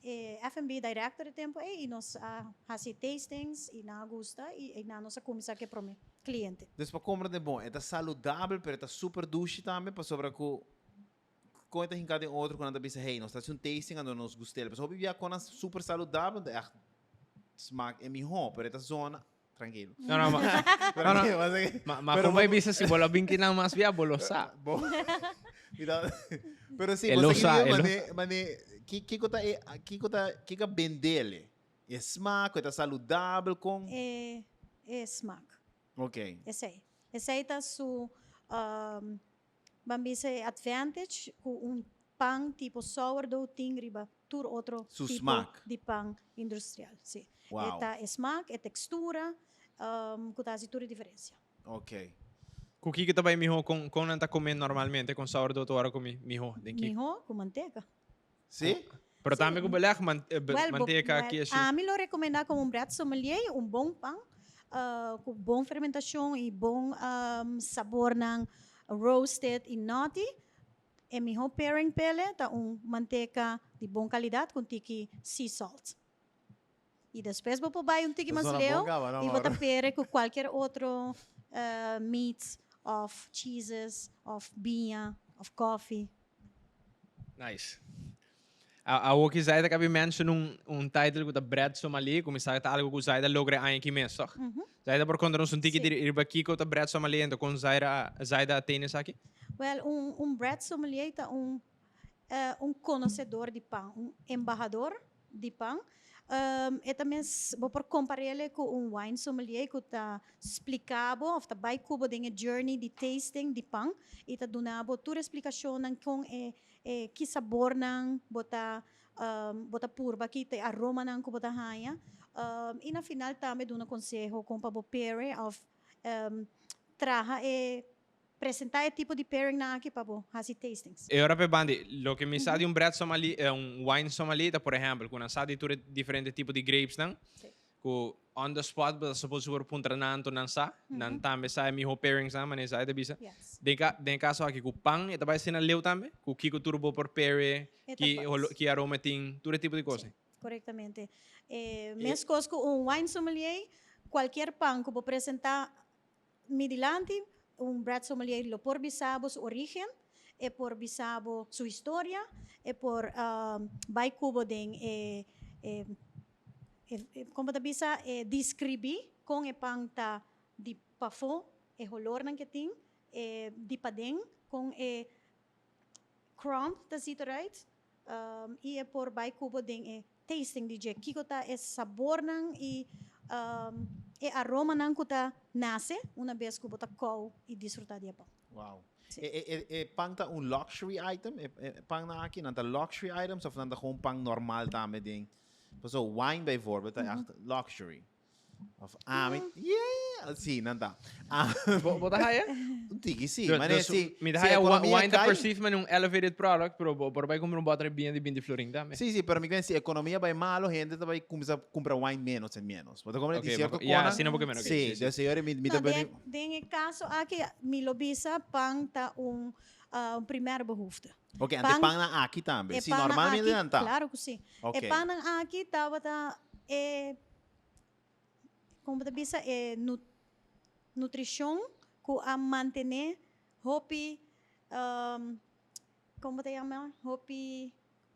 e F&B director e tempo ey y nos a haci tastings y nan a gusta y eynan nos a cuminsa cu e prome cliente. Dus pa compra den bon, e ta saludabel pero e ta super dushi tambe pasobra cu con e ta hinca den otro cu nan ta bisa hey nos ta haci un tasting anto nos gust'el. Pasobra hopi bia con nan super saludabel ta echt smaak e miho pero e ta zona Tranquilo. No, no, ma, no, no. Ma, ma Pero como bo- bisa si bo lo bin kinan mas bia, bo lo sa. Bo- Mira, pero sí, E bo lo sa sa, ki e lo mane, mane, ki, kiko ta e, kiko ta, kiko bendele? E smaak, e ta saludabel con? E, e smaak. Ok. Esei. Esei ta su, um, Ban bisa e advantage cu un pan tipo sourdough tin riba tur otro Su tipo smaak. di pan industrial. Si. Wow. E ta e smaak, e textura, cu ta haci tur e diferencia. Ok. Cu kiko ta bay miho con con nan ta come normalmente con sourdough ta ora comi miho den kiko? Miho cu manteca. Sí? Pero tambe ku beleg man, eh, be- Wel, bo- manteca, wel, keshi. Ami lo recomenda como un bread sommelier, un bon pan, cu bon fermentacion y bon sabornan roasted y nutty. E miho pairing p'ele ta un manteca di bon calidad cu un tiki sea salt. Y despues bo por bay un tiki Ta mas sona leu bon caba, no, y bo ta Mauro? pere cu cualkier otro meat of cheeses of biña of coffee. Nice. Awo ki Zaida kabi mention un title ku ta Bread Sommelier, ku mi sa ta algo ku Zaida logra e aña aki mes, toch? Zaida por konta nos un tiki di riba kiko ta Bread Sommelier ento kon Zaida Zaida a tene esaki? Wel, un bread sommelier ta un konosedor di pan, un embahador di pan. E ta mes, bo por kompar'ele ku un wine sommelier ku ta splika bo òf ta bai ku bo den e journey di tasting di pan i ta duna bo tur e splikashonnan kon e e ki sabornan bo ta bo ta purba, ki ta e aromanan ku bo ta haña i na final tambe duna konseho kon pa bo pere òf traha e Presenta e tipo di pairing nan aki pa bo haci tastings. E ora p'e bandi, loke mi sa di un bread sommelier, un wine sommelier ta por ehempel, cu nan sa di tur e diferente tipo di grapes nan, cu on the spot bo ta suppose por puntra nan anto nan sa, nan tambe sa e miho pairings nan, manera esaki ta bisa. Den ca, den e caso aki cu pan e ta bay asina leu tambe, cu kico tur bo por pair e, ki holo, ki aroma e tin, tur e tipo di cos. Si, corectamente. E mescos cu un wine sommelier, cualkier pan cu bo presenta Mi dilanti, un bread sommelier lo por bisa bo su origen, e por bisa bo su historia, e por bai ku bo den e, e, e, kon bo ta bisa, e describi kon e pan ta di pafó, e holornan ke tin, e di paden, kon e crumb ta zit eruit, i e por bai ku bo den e tasting di dje. Kiko ta e sabornan i e aromanan ku ta nase una bes ku bo ta kou i disfrutá di e pan. Wow. E, e, e, e pan ta un luxury item? E, e pannan aki, nan ta luxury items of nan ta gewoon pan normal tambe den? Paso wine bijvoorbeeld ta echt luxury. Of ami, yeah, sí, nan ta. Ah, Bo ta haya? Un tiki sí, Dus, maar dus, sí. mi ta si haya economia wine ta cai- perceive men un elevated product, pero bo por bai compra un bottle bien di 20 florin tambe. Sí, sí, pero mi creen si economia bai malo, gente ta bai cuminsa cumpra wine menos en menos. Bo ta compra Ok, di cierto bo- ja, cona. asina porque menos, ok, Sí, sí, sí. dus señores, mi ta No, beni- den e caso aki, mi lo bisa pan ta un primer behoefte. Ok, ante Pan- pan na aki tambe. E Sí, pannan normalmente aki, nan ta. Claro cu sí. Ok. E pannan aki tabata e Kon bo ta bisa e nutrishon ku a mantené hopi, kon bo ta yama, hopi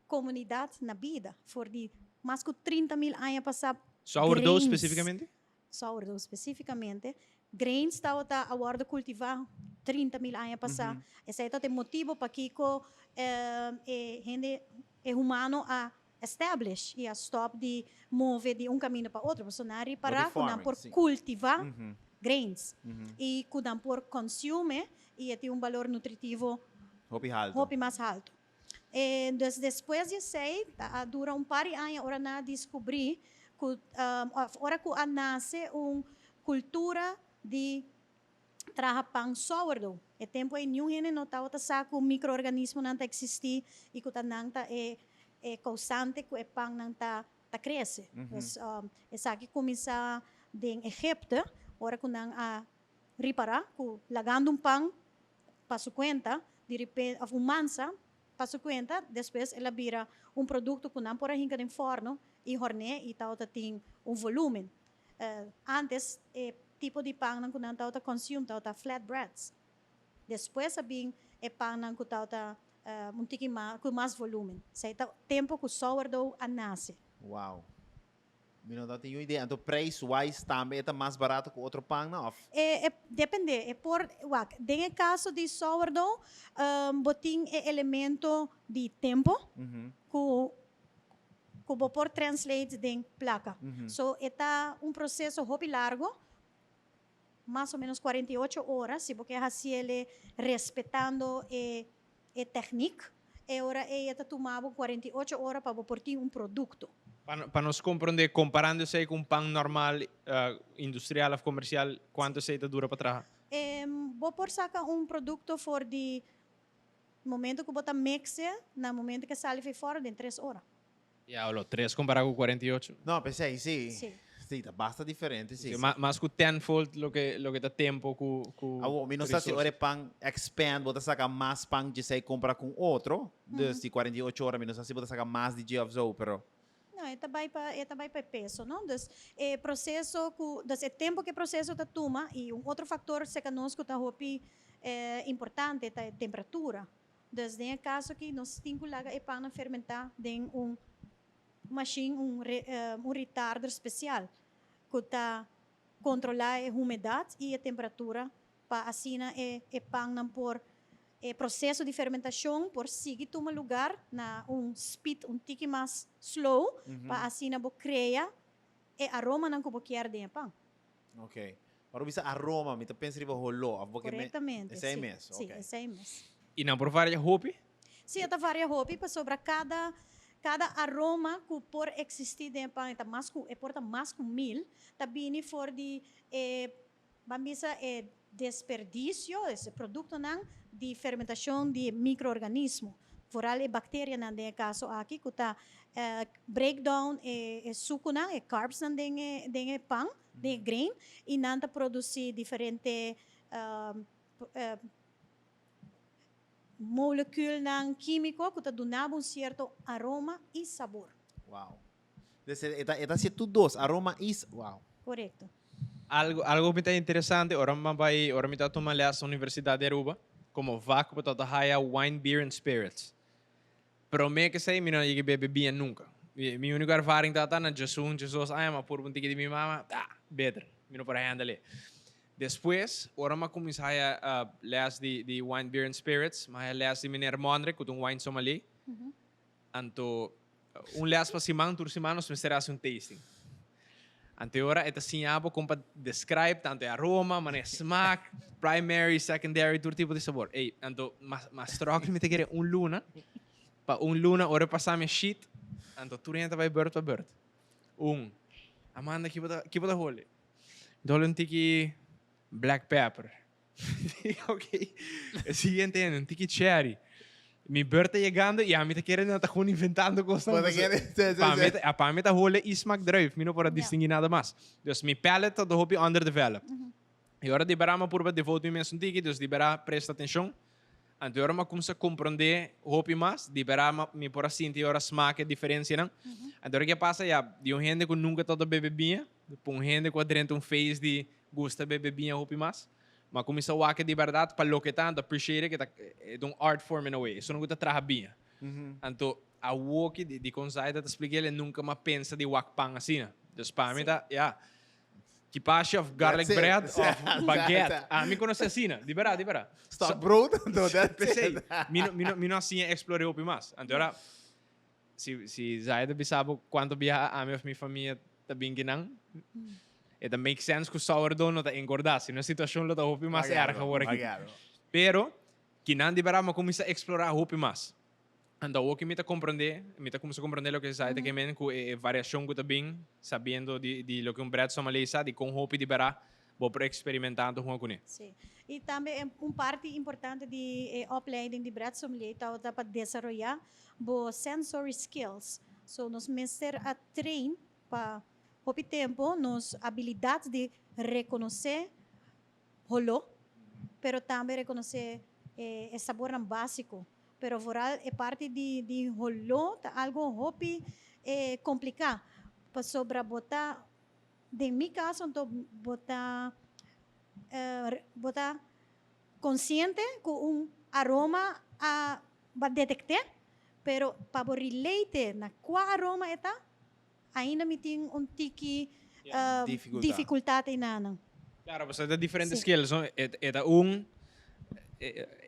komunidat na bida for di mas ku 30.000 aña pasá. Sourdough spesífikamente? Sourdough spesífikamente. Grains tabata a wòrdu kultivá 30.000 aña pasá. Esei tabata e motibu pakiko e hende, e humano a establish y a stop di move di un camino pa otro, pasobra nan a ripara cu nan por cultiva grains y cu nan por consume y e tin un balor nutritivo hopi mas halto. Dus despues di esey a dura un par di aña ora nan a descubri cu of ora cu a nace un cultura di traha pan sourdough. E tempu ei niun hende no tabata sa ku mikroorganismonan ta eksistí i ku ta nan ta e e kousante ku e pannan ta ta krese. Dus esaki kuminsá den Egipte ora ku nan a ripará ku lagando un pan pa su kuenta di repente òf un mansa pa su kuenta despues el a bira un produkto ku nan por a hinka den fòrno i hòrn'é i tabata tin un volúmen. Antes e tipo di pannan ku nan tabata consume tabata flat breads. Despues a bin e pannan ku tabata un tiki mas, ku mas volumen. Esei ta tempo ku sourdough a nase. Wow. Mi no tabatin niun idea. Anto prijs wise tambe e ta mas barato ku otro pannan of? E depende. E por, wak, den e kaso di sourdough bo tin e elemento di tempo ku ku bo por translate den plaka. So e ta un proseso hopi largo, mas o menos 48 ora, si bo ke hasiele respetando e e techniek, e ora ei e ta tuma bo 48 ora pa bo por tin un produkto. Pa nos komprondé, komparando esei ku un pan normal, industrial òf komersial, kuantu esei ta dura pa traha? Bo por saka un produkto for di. Momento ku bo ta mix e, na momento ku e sali for fora den 3 ora. Ya, lo 3 kompará ku 48. No, p'esei si. Si. Si, ta basta diferente, si. Si, mas ku tenfold loke ta tempo ku Awor, mi no sa si ora e pan expand, bo ta saka mas pan djesei kompara ku un otro. Dus di 48 ora mi no sa si bo ta saka mas di dje of zo, pero. No, e ta bai pa, e ta bai pa e peso, no? Dus e proseso ku, dus e tempo ku e proseso ta tuma i un otro faktor serka nos ku ta hopi importante ta e temperatura. Dus den e kaso aki nos tin ku laga e pannan fermentá den un mashin, un un retarder spesial ku ta kontrolá e humedat i e temperatura pa asina e e pannan por e proseso di fermentashon por sigui tuma lugar na un speed un tiki mas slow pa asina bo krea e aromanan ku bo kier den e pan. Ok. Ora bo bisa aroma, mi ta pensa riba holó of bo ke me. Korektamente, Esei si. mes, Si, ok. esei mes. I nan por varia hopi? Si, e ta varia hopi pasobra kada kada aroma ku por eksistí den e pan e ta mas ku e por ta mas ku mil, ta bini for di e ban bisa e desperdisio, e produktonan di fermentashon di mikroorganismo, vooral e bakterianan den e kaso aki ku ta break down e sukunan, e carbsnan den e den e pan. Den e grain y nan ta produci diferente molecuulnan quimico cu ta duna bo un cierto aroma y sabor. Wow. Dus e ta e ta haci tur dos, aroma y wow. Corecto. Algo algo mi ta interesante ora mi bai ora mi ta tuma les na Universidad di Aruba como vak bo ta ta haya wine, beer and spirits. Prome kesei mi no a yega bebe biña nunca. Mi unico ervaring tabata na djesun, djesdos aña, mi a purba un tiki di mi mama, ah, beter, mi no por a handle e. Despues, ora mi a cuminsa haya les di wine, beer and spirits, mi a haya les di meneer Mondrick, cu ta un wine sommelier. Anto, un les pa siman, tur siman nos mester haci un tasting. Anto e ora e ta siña bo con pa describe tanto e aroma, manera e smaak, primary, secondary, tur tipo di sabor. Ey, anto mas struggle mi ta kere un luna, pa un luna ora e pasa mi e sheet, anto tur hende ta bay beurt pa beurt. Un, Amanda ki bo ta, ki bo ta holi? Mi ta holi un tiki black pepper. Ok, e siguiente hende, un tiki cherry. Mi beurt ta yegando y ami ta kere nan ta gewoon inventando cosnan. Bo ta kere, sí, sí, Pa mi sí. ta, pa mi ta hole y smaak druif, mi no por a distingui nada mas. Dus mi palate ta hopi underdeveloped. Y ora di bera mi a purba devote mi mes un tiki, dus di bera presta atencion. Anto ora mi a cuminsa comprende hopi mas, di bera mi por a sinti ora smaak e diferencianan. Anto ora ke pasa ya, di un hende cu nunca tabata bebe biña, pa un hende cu a drenta un phase di gusta bebe biña hopi mas. Ma cuminsa wak di berdad pa loke ta, anto appreciate ke ta e ta un art form in a way. Esun ku ta traha biña. Anto awoki di di kon Zaida ta splica el e nunca m'a pensa di wak pan asina. Dus pa mi ta ya kipashi of garlic That's it. bread of baguette. Ami conoce asina, di berdad, di berdad. Stokbrood, anto that's P'esei, it. mi no mi no mi no a siña explore hopi mas. Anto ora Si si Zaida bisa bo cuanto biaha ami of mi famia ta bin kinan, e ta make sense cu sourdough no ta engorda, si no e situacion lo ta hopi mas erg awor aki. Pero, kinan di berdad mi a cuminsa explora hopi mas. Anto awor ki mi ta comprende, mi ta cuminsa comprende loke Zaida ke men cu e variacion cu ta bin, sabiendo di di loke un bread sommelier sa, di con hopi di berdad bo por experimenta anto hunga cune. Sí. Y tambe un parti importante di e opleiding di bread sommelier tabata pa desaroya bo sensory skills. So nos mester a train pa hopi tempo nos abilidad di reconoce holo, pero tambe reconoce e sabornan basico. Pero vooral e parti di di holo ta algo hopi complica, pasobra bo ta, den mi caso anto bo ta bo ta Consciente cu un aroma a ba detecte, pero pa bo relate na cua aroma e ta, ainda mi tin un tiki dificultad einanan. Claro, pasobra ta diferente skills, no? E ta un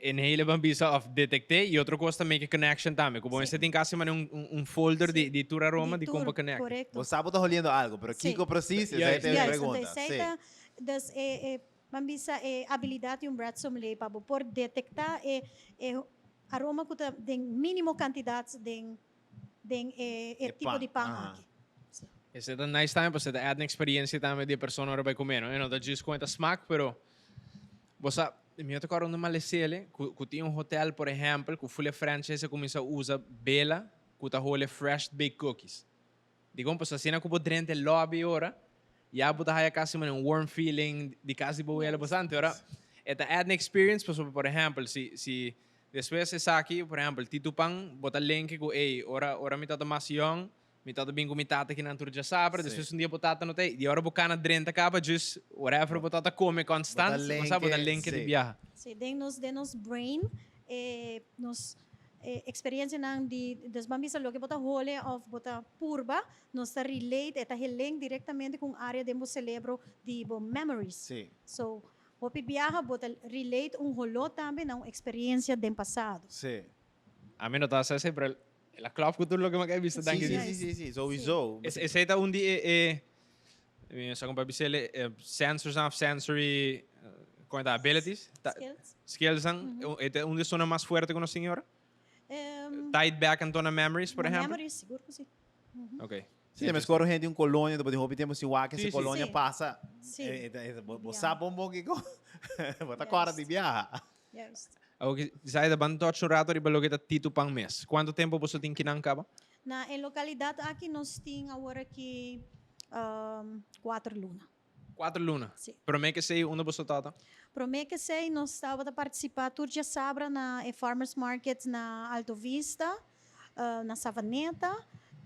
inhale ban bisa of detecte y otro cos ta make a connection tambe. Cu bo mester tin casi manera un folder di tur aroma di con bo connect. Bo sa bo ta holiendo algo, pero kico precies? Esey ta e pregunta. Dus e Ban bisa e abilidat di un bread sommelier pa bo por detektá e e aroma ku ta den mínimo kantidat den den e e tipo di pan aki. Sí. Esei ta nice tambe pasobra ta add un experiencia tambe di e persona ora bai come, no? E no ta djis con e ta smaak, pero bo sa. Mi no ta kòrda unda malesele ku tin un hotel por ehèmpel ku full e franchise a kuminsá usa bela ku ta hole fresh baked cookies. Dikon? Pasobra asina ku bo drenta e lobby ora ya bo ta haya kasi manera un warm feeling di kas di bo wela bo sa. Anto ora e ta add na experience pasobra por ehèmpel si si despues esaki por ehèmpel Tito Pan bo ta lenke ku ey ora ora mi tabata mas yòn Mi tata bin ku mi tata kinan tur djasabra, despues un dia bo tata no ta ei, di ora bo kana drenta kaba djis whatever bo tata kome konstant, bo sa bo ta lenke di biaha. Sí, den nos den nos brain e nos e experiencianan di dus ban bisa loke bo ta hole of bo ta purba nos ta relate e ta helenk directamente ku un area den bo celebro di bo memories. So hopi biaha bo ta relate un holo tambe na un experiencia den pasado. Ami no ta hasi esei pero El a klòp ku tur loke mi a kai bisa danki Dios. Sí, sí, sí, sí, sowieso. Esei ta un di e, e, mi no sa kon pa bis'el, e sensors of sensory, kon e ta, abilities? Skills. Skillsnan, e ta un di esunnan mas fuerte ku nos tin ora? Tied back anto na memories, por ehempel? Na memories, sigur ku si. Ok. Sí, ta meskor un hende di un kolonia, ta por tin hopi tempu sin wak ese kolonia pasa. Bo sa bon bon kiko bo ta kòrda di biaha. Juist. Oke, Zaida, ban touch un rato riba loke ta Tito Pan mes. Kuantu tempu boso tin kinan kaba? Na e lokalidat aki nos tin awor aki kuater luna. Kuater luna? Si. Promé ke esei unda boso tabata? Promé ke esei nos tabata partisipá tur djasabra na e Farmers Market na Alto Vista, na Savaneta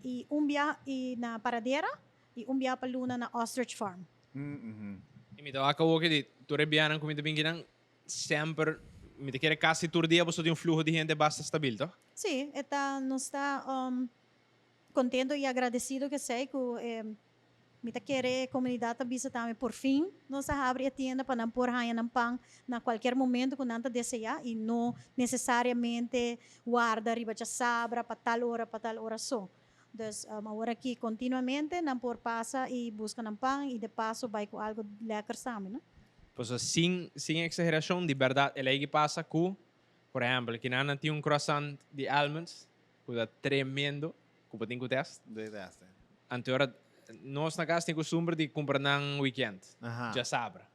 i un bia i na Paradera i un bia pa luna na Ostrich Farm. I mi ta wak awor ke di tur e bianan ku mi ta bin kinan Semper, mi ta kere casi tur dia boso tin un fluho di hende basta stabil, toch? Sí, e ta, nos ta contento y agradecido cu esey cu mi ta kere e comunidad ta bisa tambe por fin nos a habri e tienda pa nan por haña nan pan na cualkier momento cu nan ta desea y no necesariamente warda riba djasabra pa tal ora pa tal ora so. Dus awor aki continuamente nan por pasa y busca nan pan y de paso bay cu algo lekker tambe, no? Pasobra sin sin exageracion di berdad el a yegi pasa cu por ehempel kinan nan tin un croissant di almonds cu ta tremendo cu bo tin cu test. Debe test. Anto ora nos na cas tin costumber di cumpra nan weekend, djasabra.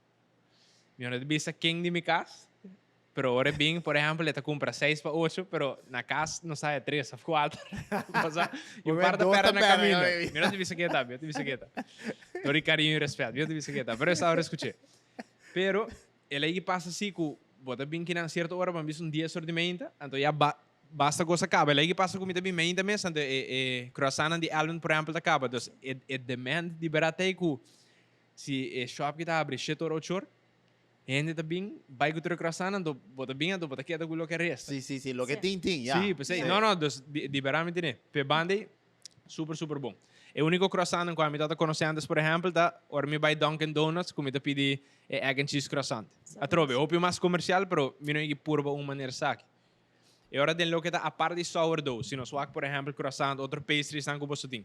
Mi no ta bisa ken di mi cas, pero ora e bin, por ehempel, e ta cumpra seis pa ocho, pero na cas nos haya tres of cuater. Pasobra y un par ta perde na caminda. Mi no ta bisa ken ta, mi no ta bisa ken ta. Door di cariño y respet, mi no ta bisa ken ta, pero esta ora escuché. Pero el a yegi pasa si cu bo ta bin kinan cierto ora, bo a bisa un dies or di meinta, anto ya ba basta cos a caba. El a yegi pasa cu mi ta bin meinta mes, anto e e croissantnan di Almond, por ehempel, ta caba. Dus e e demand di berdad ta ey cu Si e shop ki ta habri shete ora ocho or, hende ta bin bai ku tur e croissantnan, anto bo ta bin anto bo ta keda ku loke resta. Sí, sí, sí, loke tin, tin, ya. Sí, p'esei. No, no, dus di di berdad mi tene. P'e banda ei, super, super bon. E úniko croissantnan ku ami tabata konosé antes, por ehèmpel, ta ora mi bai Dunkin' Donuts ku mi ta pidi e egg and cheese croissant. Atrobe, hopi mas komersial, pero mi no yegi purba un manera esaki. E ora den loke ta apart di sourdough, si nos wak por ehempel croissant, otro pastries-nan ku boso tin,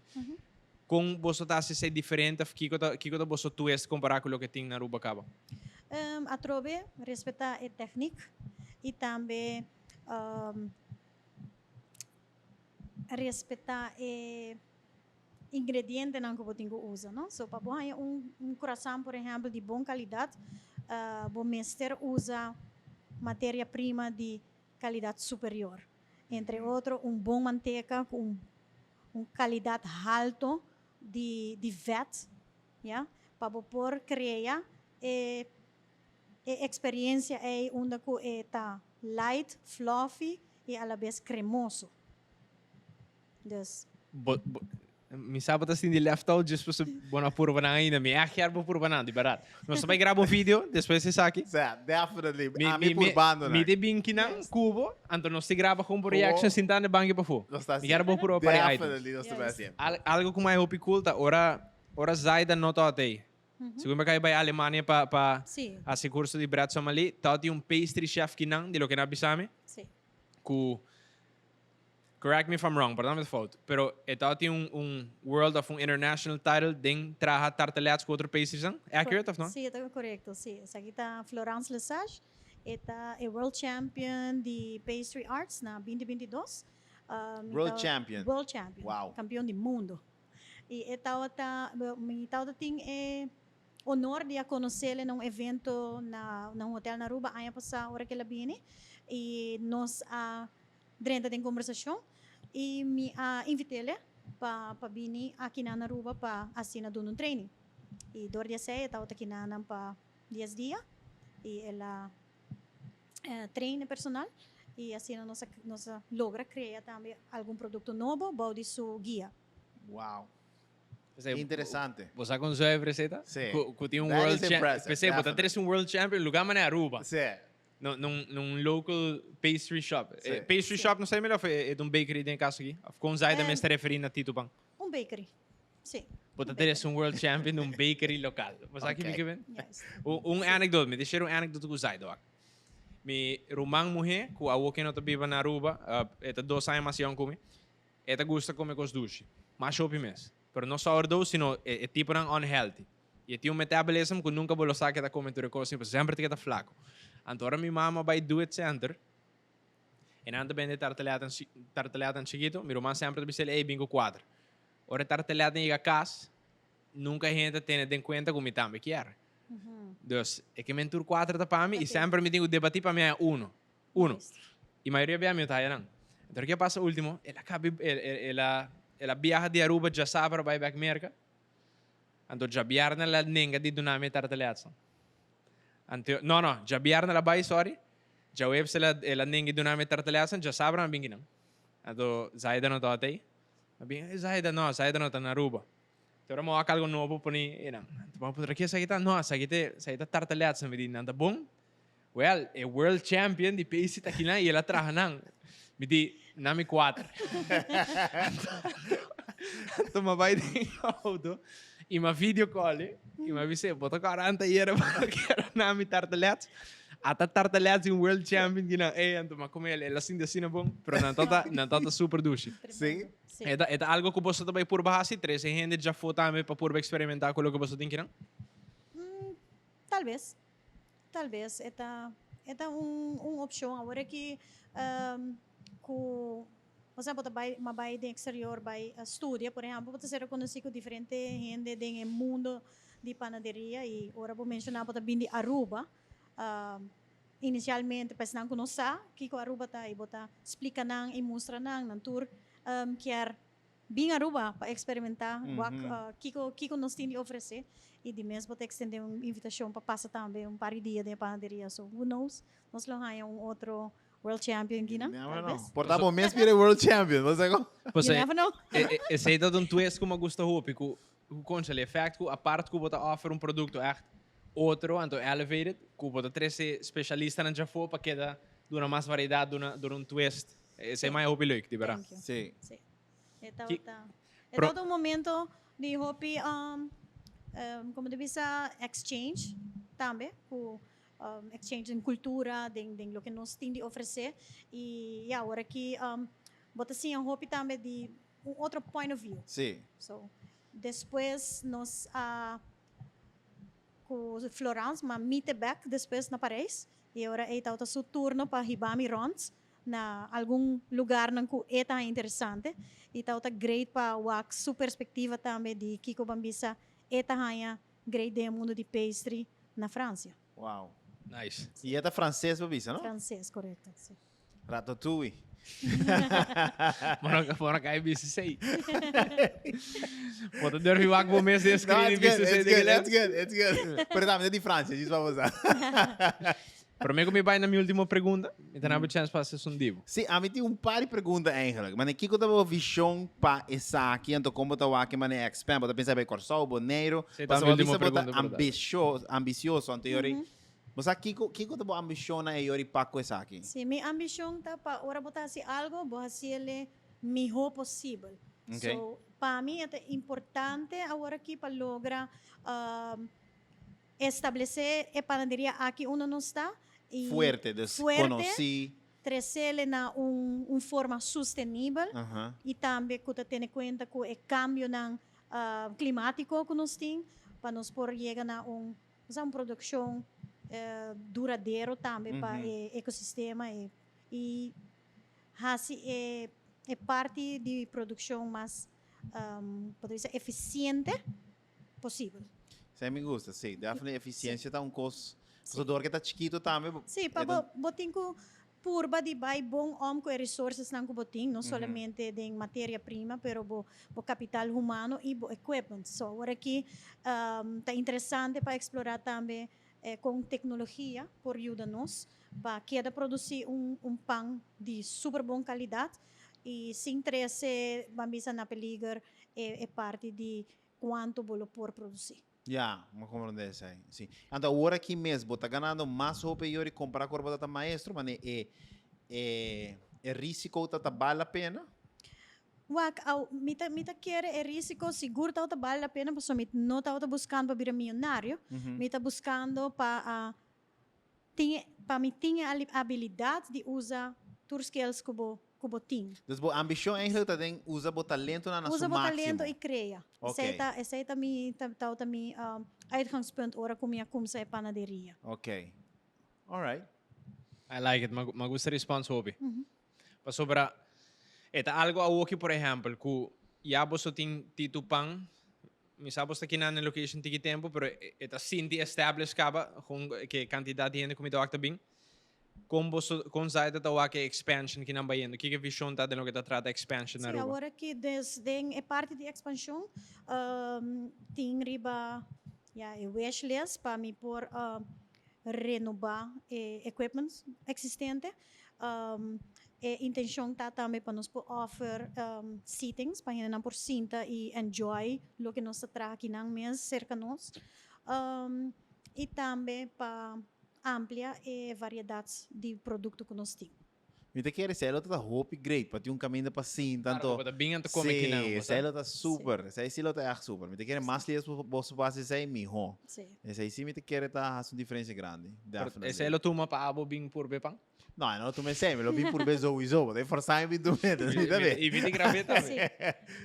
kon boso ta hasi esei diferente of kiko ta kiko ta boso twist kompará ku loke tin na Aruba kaba? Atrobe respetá e tèknik i tambe respetá e ingredientenan ku bo tin ku usa, no? So pa bo haña un un croissant por ehempel di bon kalidat, bo mester usa materia prima di kalidat superior. Entre otro un bon manteka ku un un kalidat halto di di vet, ya, pa bo por krea e e eksperiencia ei unda ku e ta light, fluffy i alabes kremoso. Dus. Bo, bo, mi sa bo ta sinti left out just pasobra bo no a purba nan ainda. Mi a kier bo purba nan, di berdad. Nos ta bai graba un video despues di esaki. Sa, definitely. Mi, Ami mi, mi, purbando mi nan. te bin kinan ku bo, anto nos te graba gewoon bo reaction sintá na e banki pafó. Nos ta Mi kier bo purba par e items. Definitely nos ta bai Yes. hasié. Al, algo ku mai hopi cool ta ora, ora Zaida no tabata ei. Segun mi a kai bai Alemania pa, pa Sí. hasi curso di bread sommelier, tabatin un pastry chef kinan, di loke nan a bisa mi, Sí. ku Correct me if I'm wrong, perdon mi ta fout, pero e tabatin un un world of un international title den traha tartelets ku otro pastries-nan? Accurate of no? Sí, e ta korekto, sí. Esaki ta Florence Lesage, e ta e world champion di pastry arts na binti 22. Mi World champion? World champion. Wow. Kampion di mundo. I e tabata, mi tabata tin e. honor di a conoce'le na un evento na na un hotel na Aruba aña pasa ora cu el a bini y nos a drenta den conversacion y mi a invite'le pa pa bini aki nan na Aruba pa asina duna un training. Y door di esey e tabata aki nan pa dies dia y el a train e personal y asina nos a nos a logra crea tambe algun producto nobo bou di su guia. Wow. Interesante. Bo sa con zuiver esey ta? Sí. Cu tin un That world is champion. impressive, P'esey bo ta definitely. trece un world champion lugar manera Aruba. Sí. No, nun, nun local pastry shop. Sí. Eh, pastry shop no sa mira of e, e un bakery den caso aki. Of con Zaida Eh, mes ta referi na Tito Pan. Un bakery. Sí. Bo ta trece un world champion un bakery local. Bo sa ki mi Ok. ke ben? Juist. Un, un anecdote, mi te share un anecdote cu Zaida wak. Mi ruman muhe, cu awo ke no ta biba na Aruba, e ta dos aña mas young cu mi, e ta gusta come cos dushi. Mas hopi mes. Pero no sourdough, sino e, e tiponan unhealthy. Y e tin un metabolism cu nunca bo lo sa ke ta come tur e cos, pero semper ta keda flaco. Anto ora mi mama bay Do It Center, e nan ta bende tartaletan, tartaletan chikito, mi ruman semper ta bisel, ey, bin cu cuater. Ora e tartaletan yega cas, nunca e hende ta tene den cuenta cu mi tambe kier. Dus, e ke men tur cuater ta pa mi, y semper mi tin cu debati pa mi haya uno. Uno. Y mayoria bia mi no ta haya nan. Anto ke pasa ultimo, el a cabi, el, el, el a, el a biaha di Aruba djasabra bay bek Merca. Anto djabièrnè el a nenga di duna mi e tartaletsa. Anto, no, no, djabièrnè el a bai, sorry. Djaweps el a, el a nenga di duna mi e tartaletsa, djasabra mi a bin kinan. Anto Zaida no tabata ei. Mi a bin, Zaida, no, Zaida no ta na Aruba. Anto ora mi a wak algo nobo poni einan. Anto mi a puntra, ke esaki ta? No, esaki ta, esaki ta tartaletsa. Mi di, nan ta bon? Well, e world champion di pastry ta kinan y el a traha nan. Mi di, na mi cuater. Anto mi a bay den auto y mi a video call e y mi a bis'e, bo ta cuaranta yera pa kera na mi tartalets? Ata tartalets di un world champion kinan. Ey, anto mi a come el, el a sinti asina bon. Pero nan tata, nan tata super dushi. Sí? Sí. E ta, e ta algo cu boso ta bay purba haci? Trece hende djafo tambe pa purba experimenta cu loke boso tin kinan? Tal bes. Tal bes e ta e ta un un opcion awor aki cu osea bo ta bay ma bay den exterior bay studia por ehempel bo ta ser reconoci cu diferente hende den e mundo di panaderia y ora bo menciona bo ta bin di Aruba inicialmente pa esnan cu no sa kico Aruba ta y bo ta splica nan y mustra nan nan tur kier Bin Aruba pa experimenta wak kiko kiko nos tin di ofrece y di mes bo ta extende un invitacion pa pasa tambe un par di dia den e panaderia so who knows nos lo haya un otro world champion aki nan tal bes. Por ta bo mes bira e world champion bo sa con. You never know. Esey ta un twist cu mi a gusta hopi cu conchale e fact cu apart cu bo ta offer un producto echt otro anto elevated cu bo ta trece specialistanan djafo pa keda duna mas variedad duna duna un twist esey mai hopi leuk di berdad. Thank you. Si. Si. E tabata, e tabata un momento di hopi, como ta bisa, exchange tambe, cu exchange den cultura, den, den loke nos tin di ofrece. Y ya, awor aki bo ta siña hopi tambe di un otro point of view. Sí. So, despues nos a cu Florence, ma mi te bek despues na Parijs, y ora ey tabata su turno pa hiba mi rond na algun lugarnan cu e ta haña interesante y tabata great pa wak su perspectiva tambe di kico ban bisa e ta haña great den e mundo di pastry na Francia. Wow. Nice. Y e ta frances bo bisa, no? Frances, corecto, si. Ratatouille. Bo no cay bisa esey. Bo ta durmi wak bo mes den screen y bisa esey it's good, den it's good, it's good. Pero tambe ta di Francia, djis pa bo sa. Prome ku mi bai na mi ultimo pregunta, mi ta nabo chèns pa hasi esun dibo. Sí, ami tin un par di pregunta eigenlijk. Mane kiko ta bo vishon pa esaki, anto kon bo ta wak e manera expand? Bo ta pensa bai Kòrsou, Boneiru? Sí, ta mi Pasobra bo ultimo bisa bo ta pregunta, berdad. ambisho, ambisioso, anto yori, bo sa kiko, kiko ta bo ambishonnan e yori pa ku esaki? Sí, mi ambishon ta pa ora bo ta hasi algo, bo hasiel mihó posibel. Okay. So, pa mi e ta importante aworakí pa logra Establece e panaderia aki unda nos ta y Fuerte, dus fuerte, conoci. Trecele na un un forma sostenibel y tambe cu ta tene cuenta cu e cambionan climatico cu nos tin pa nos por yega na un osea un produccion duradero tambe pa e ecosistema y haci e e parti di produccion mas por ta bisa eficiente posibel. Esei mi gusta, sí. Definitely eficiencia ta un cos. Pasobra dor ke ta chikito tambe. Sí, pa bo, bo tin ku purba di bai bon om ku e resourcesnan ku bo tin, no solamente den materia prima, pero bo bo capital humano i bo equipment. So awor aki ta interesante pa explora tambe con tecnologia por yuda nos pa keda produci un un pan di super bon calidad i sin trece, ban bisa, na peliger e e parti di cuanto bo lo por produci. Ya, mi a comprende esei. Si. Anto awor aki mes bo ta ganando mas hopi yori compara cu ora bo ta ta maestro, mane e e e risico ta ta bal la pena? Wak, au, mi ta mi ta kere e risico sigur tabata bal la pena pasobra mi no tabata buscando pa bira miyonario, mi ta buscando pa a tin e pa mi tin e abilidad di usa tur skills cu bo cu bo tin. Dus bo ambicion eigenlijk ta den usa bo talentonan na su Usa bo maximo. talento y crea. Ok. Esey ta esey ta mi ta tabata mi uitgangspunt ora cu mi a cumsa e panaderia. Ok. Alright. I like it. Mi a gusta response hopi. Pasobra e ta algo awoki por ehempel cu ya boso tin Tito Pan, mi sa bo sta kinan na location tiki tempo pero e ta sinti established caba con ke cantidad di hende cu mi ta wak ta bin. Con boso con Zaida ta wak e expansion kinan bayendo? Kiko e vision ta den loke ta trata expansion na Sí, Aruba? awor aki des den e parti di expansion tin riba ya e wish list pa mi por renoba e equipment existente. E intencion ta tambe pa nos por offer seatings pa hendenan por sinta y enjoy loke nos ta traha akinan mes cerca nos. Y tambe pa amplia e variedad di producto cu nos tin. Mi ta kere esei lo ta hopi great pa tin un caminda pa sinta Claro, anto bo ta bin anto come Sí, kinan, bo esei sa. lo ta super, esei si lo ta echt super. Mi ta kere mas lies boso por haci esei miho. Sí. Esei si mi ta kere ta haci un diferencia grandi, Pero definitely. esei lo tuma pa abo bin purbe pan? No, e no lo tuma esei, mi lo bin purbe souiso, bo ta forsa mi bin tuma, dus mi ta be. Y mi ta grab'é tambe. Sí.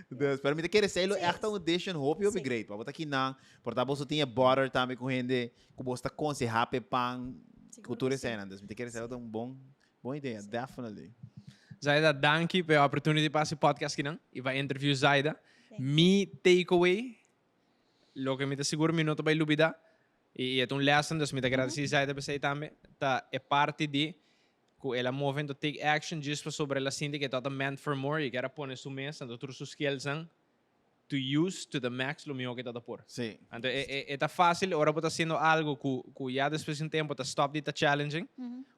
Dus, pero mi ta kere esei lo Sí. echt ta un addition hopi hopi Sí. great, pa bo ta kinan, por ta boso tin e butter tambe cu hende cu boso ta conseha p'e pan, Sigur cu tur cu sí. eseinan. Dus mi ta kere esei lo ta un bon Bon idea, definitely. Zaida, danki pa e opportunity pa hasi podcast kinan y pa interview Zaida. Mi takeaway, loke mi ta sigur mi no ta bay lubida, y e ta un lesson, dus mi ta agradeci Zaida pa esey tambe, ta e parti di cu el a move into take action just pasobra el a sinti cu e tabata meant for more y kier a pone su mes, anto tur su skillsnan to use to the max lo mihó ke ta ta por. Sí. Anto e, e, e ta fácil ora bo ta haciendo algo ku, ku ya despues di un tempo ta stop di ta challenging,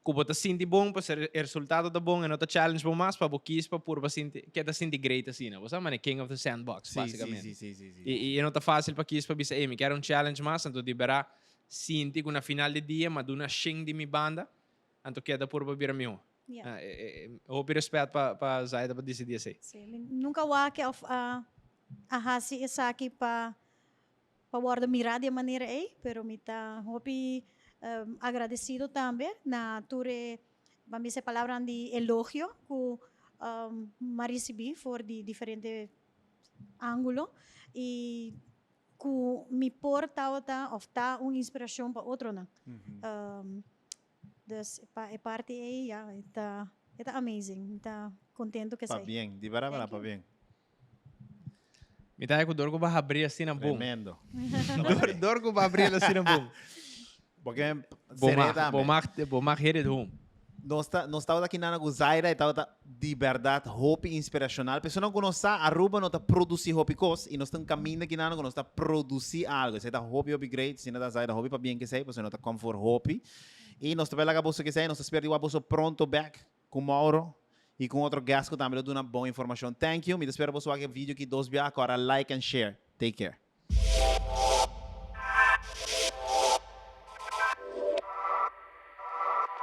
ku bo ta sinti bon, pues e resultado ta bon, e no ta challenge bo mas, pa bo kies pa purba sinti, ke ta sinti great asina. Bo sa mane king of the sandbox, Sí, sí, básicamente. sí, sí, sí, sí. I, i e no ta fácil pa kies pa bisa, ey, mi kier un challenge mas, anto di bera sinti ku na final di dia m'a duna shen di mi banda, anto keda purba bira mihó. Ja. Ah, e, e, hopi respet pa, pa Zaida pa disidí esei. Sí, mi nunca wak of a, a hasi esaki pa pa wordo mirá di e manera ei, pero mi ta hopi um, agradecido tambe na tur e, ban bisa e palabranan di elogio ku um, m'a ricibi for di diferente ángulo i ku mi por tabata of ta un inspiracion pa otronan. Um, Dus pa e parti ei ya e ta e ta amazing. Mi ta contento cu esey. Pabien, di bera bera pabien. Mi ta cu dor cu bo habri asina bon. Tremendo. Dor dor cu bo habri el asina bon. Bo ke Bo seré mag tambe. bo mag bo mag hit it home. Nos ta nos tabata aki nana cu Zaira e tabata di berdad hopi inspiracional. Personanan cu no sa Aruba no ta produci hopi cos y nos ta un caminda aki nana cu nos ta produci algo. Esey ta hopi hopi great. Asina ta Zaira hopi pabien cu esey pasobra no ta come for hopi. Y nos ta bay laga boso cu esey. Nos ta spera di wak boso pronto bek cu Mauro y cu un otro guest cu tambe lo duna bon informacion. Thank you. Mi ta spera boso wak e video aki dos biaha. Cora like and share. Take care.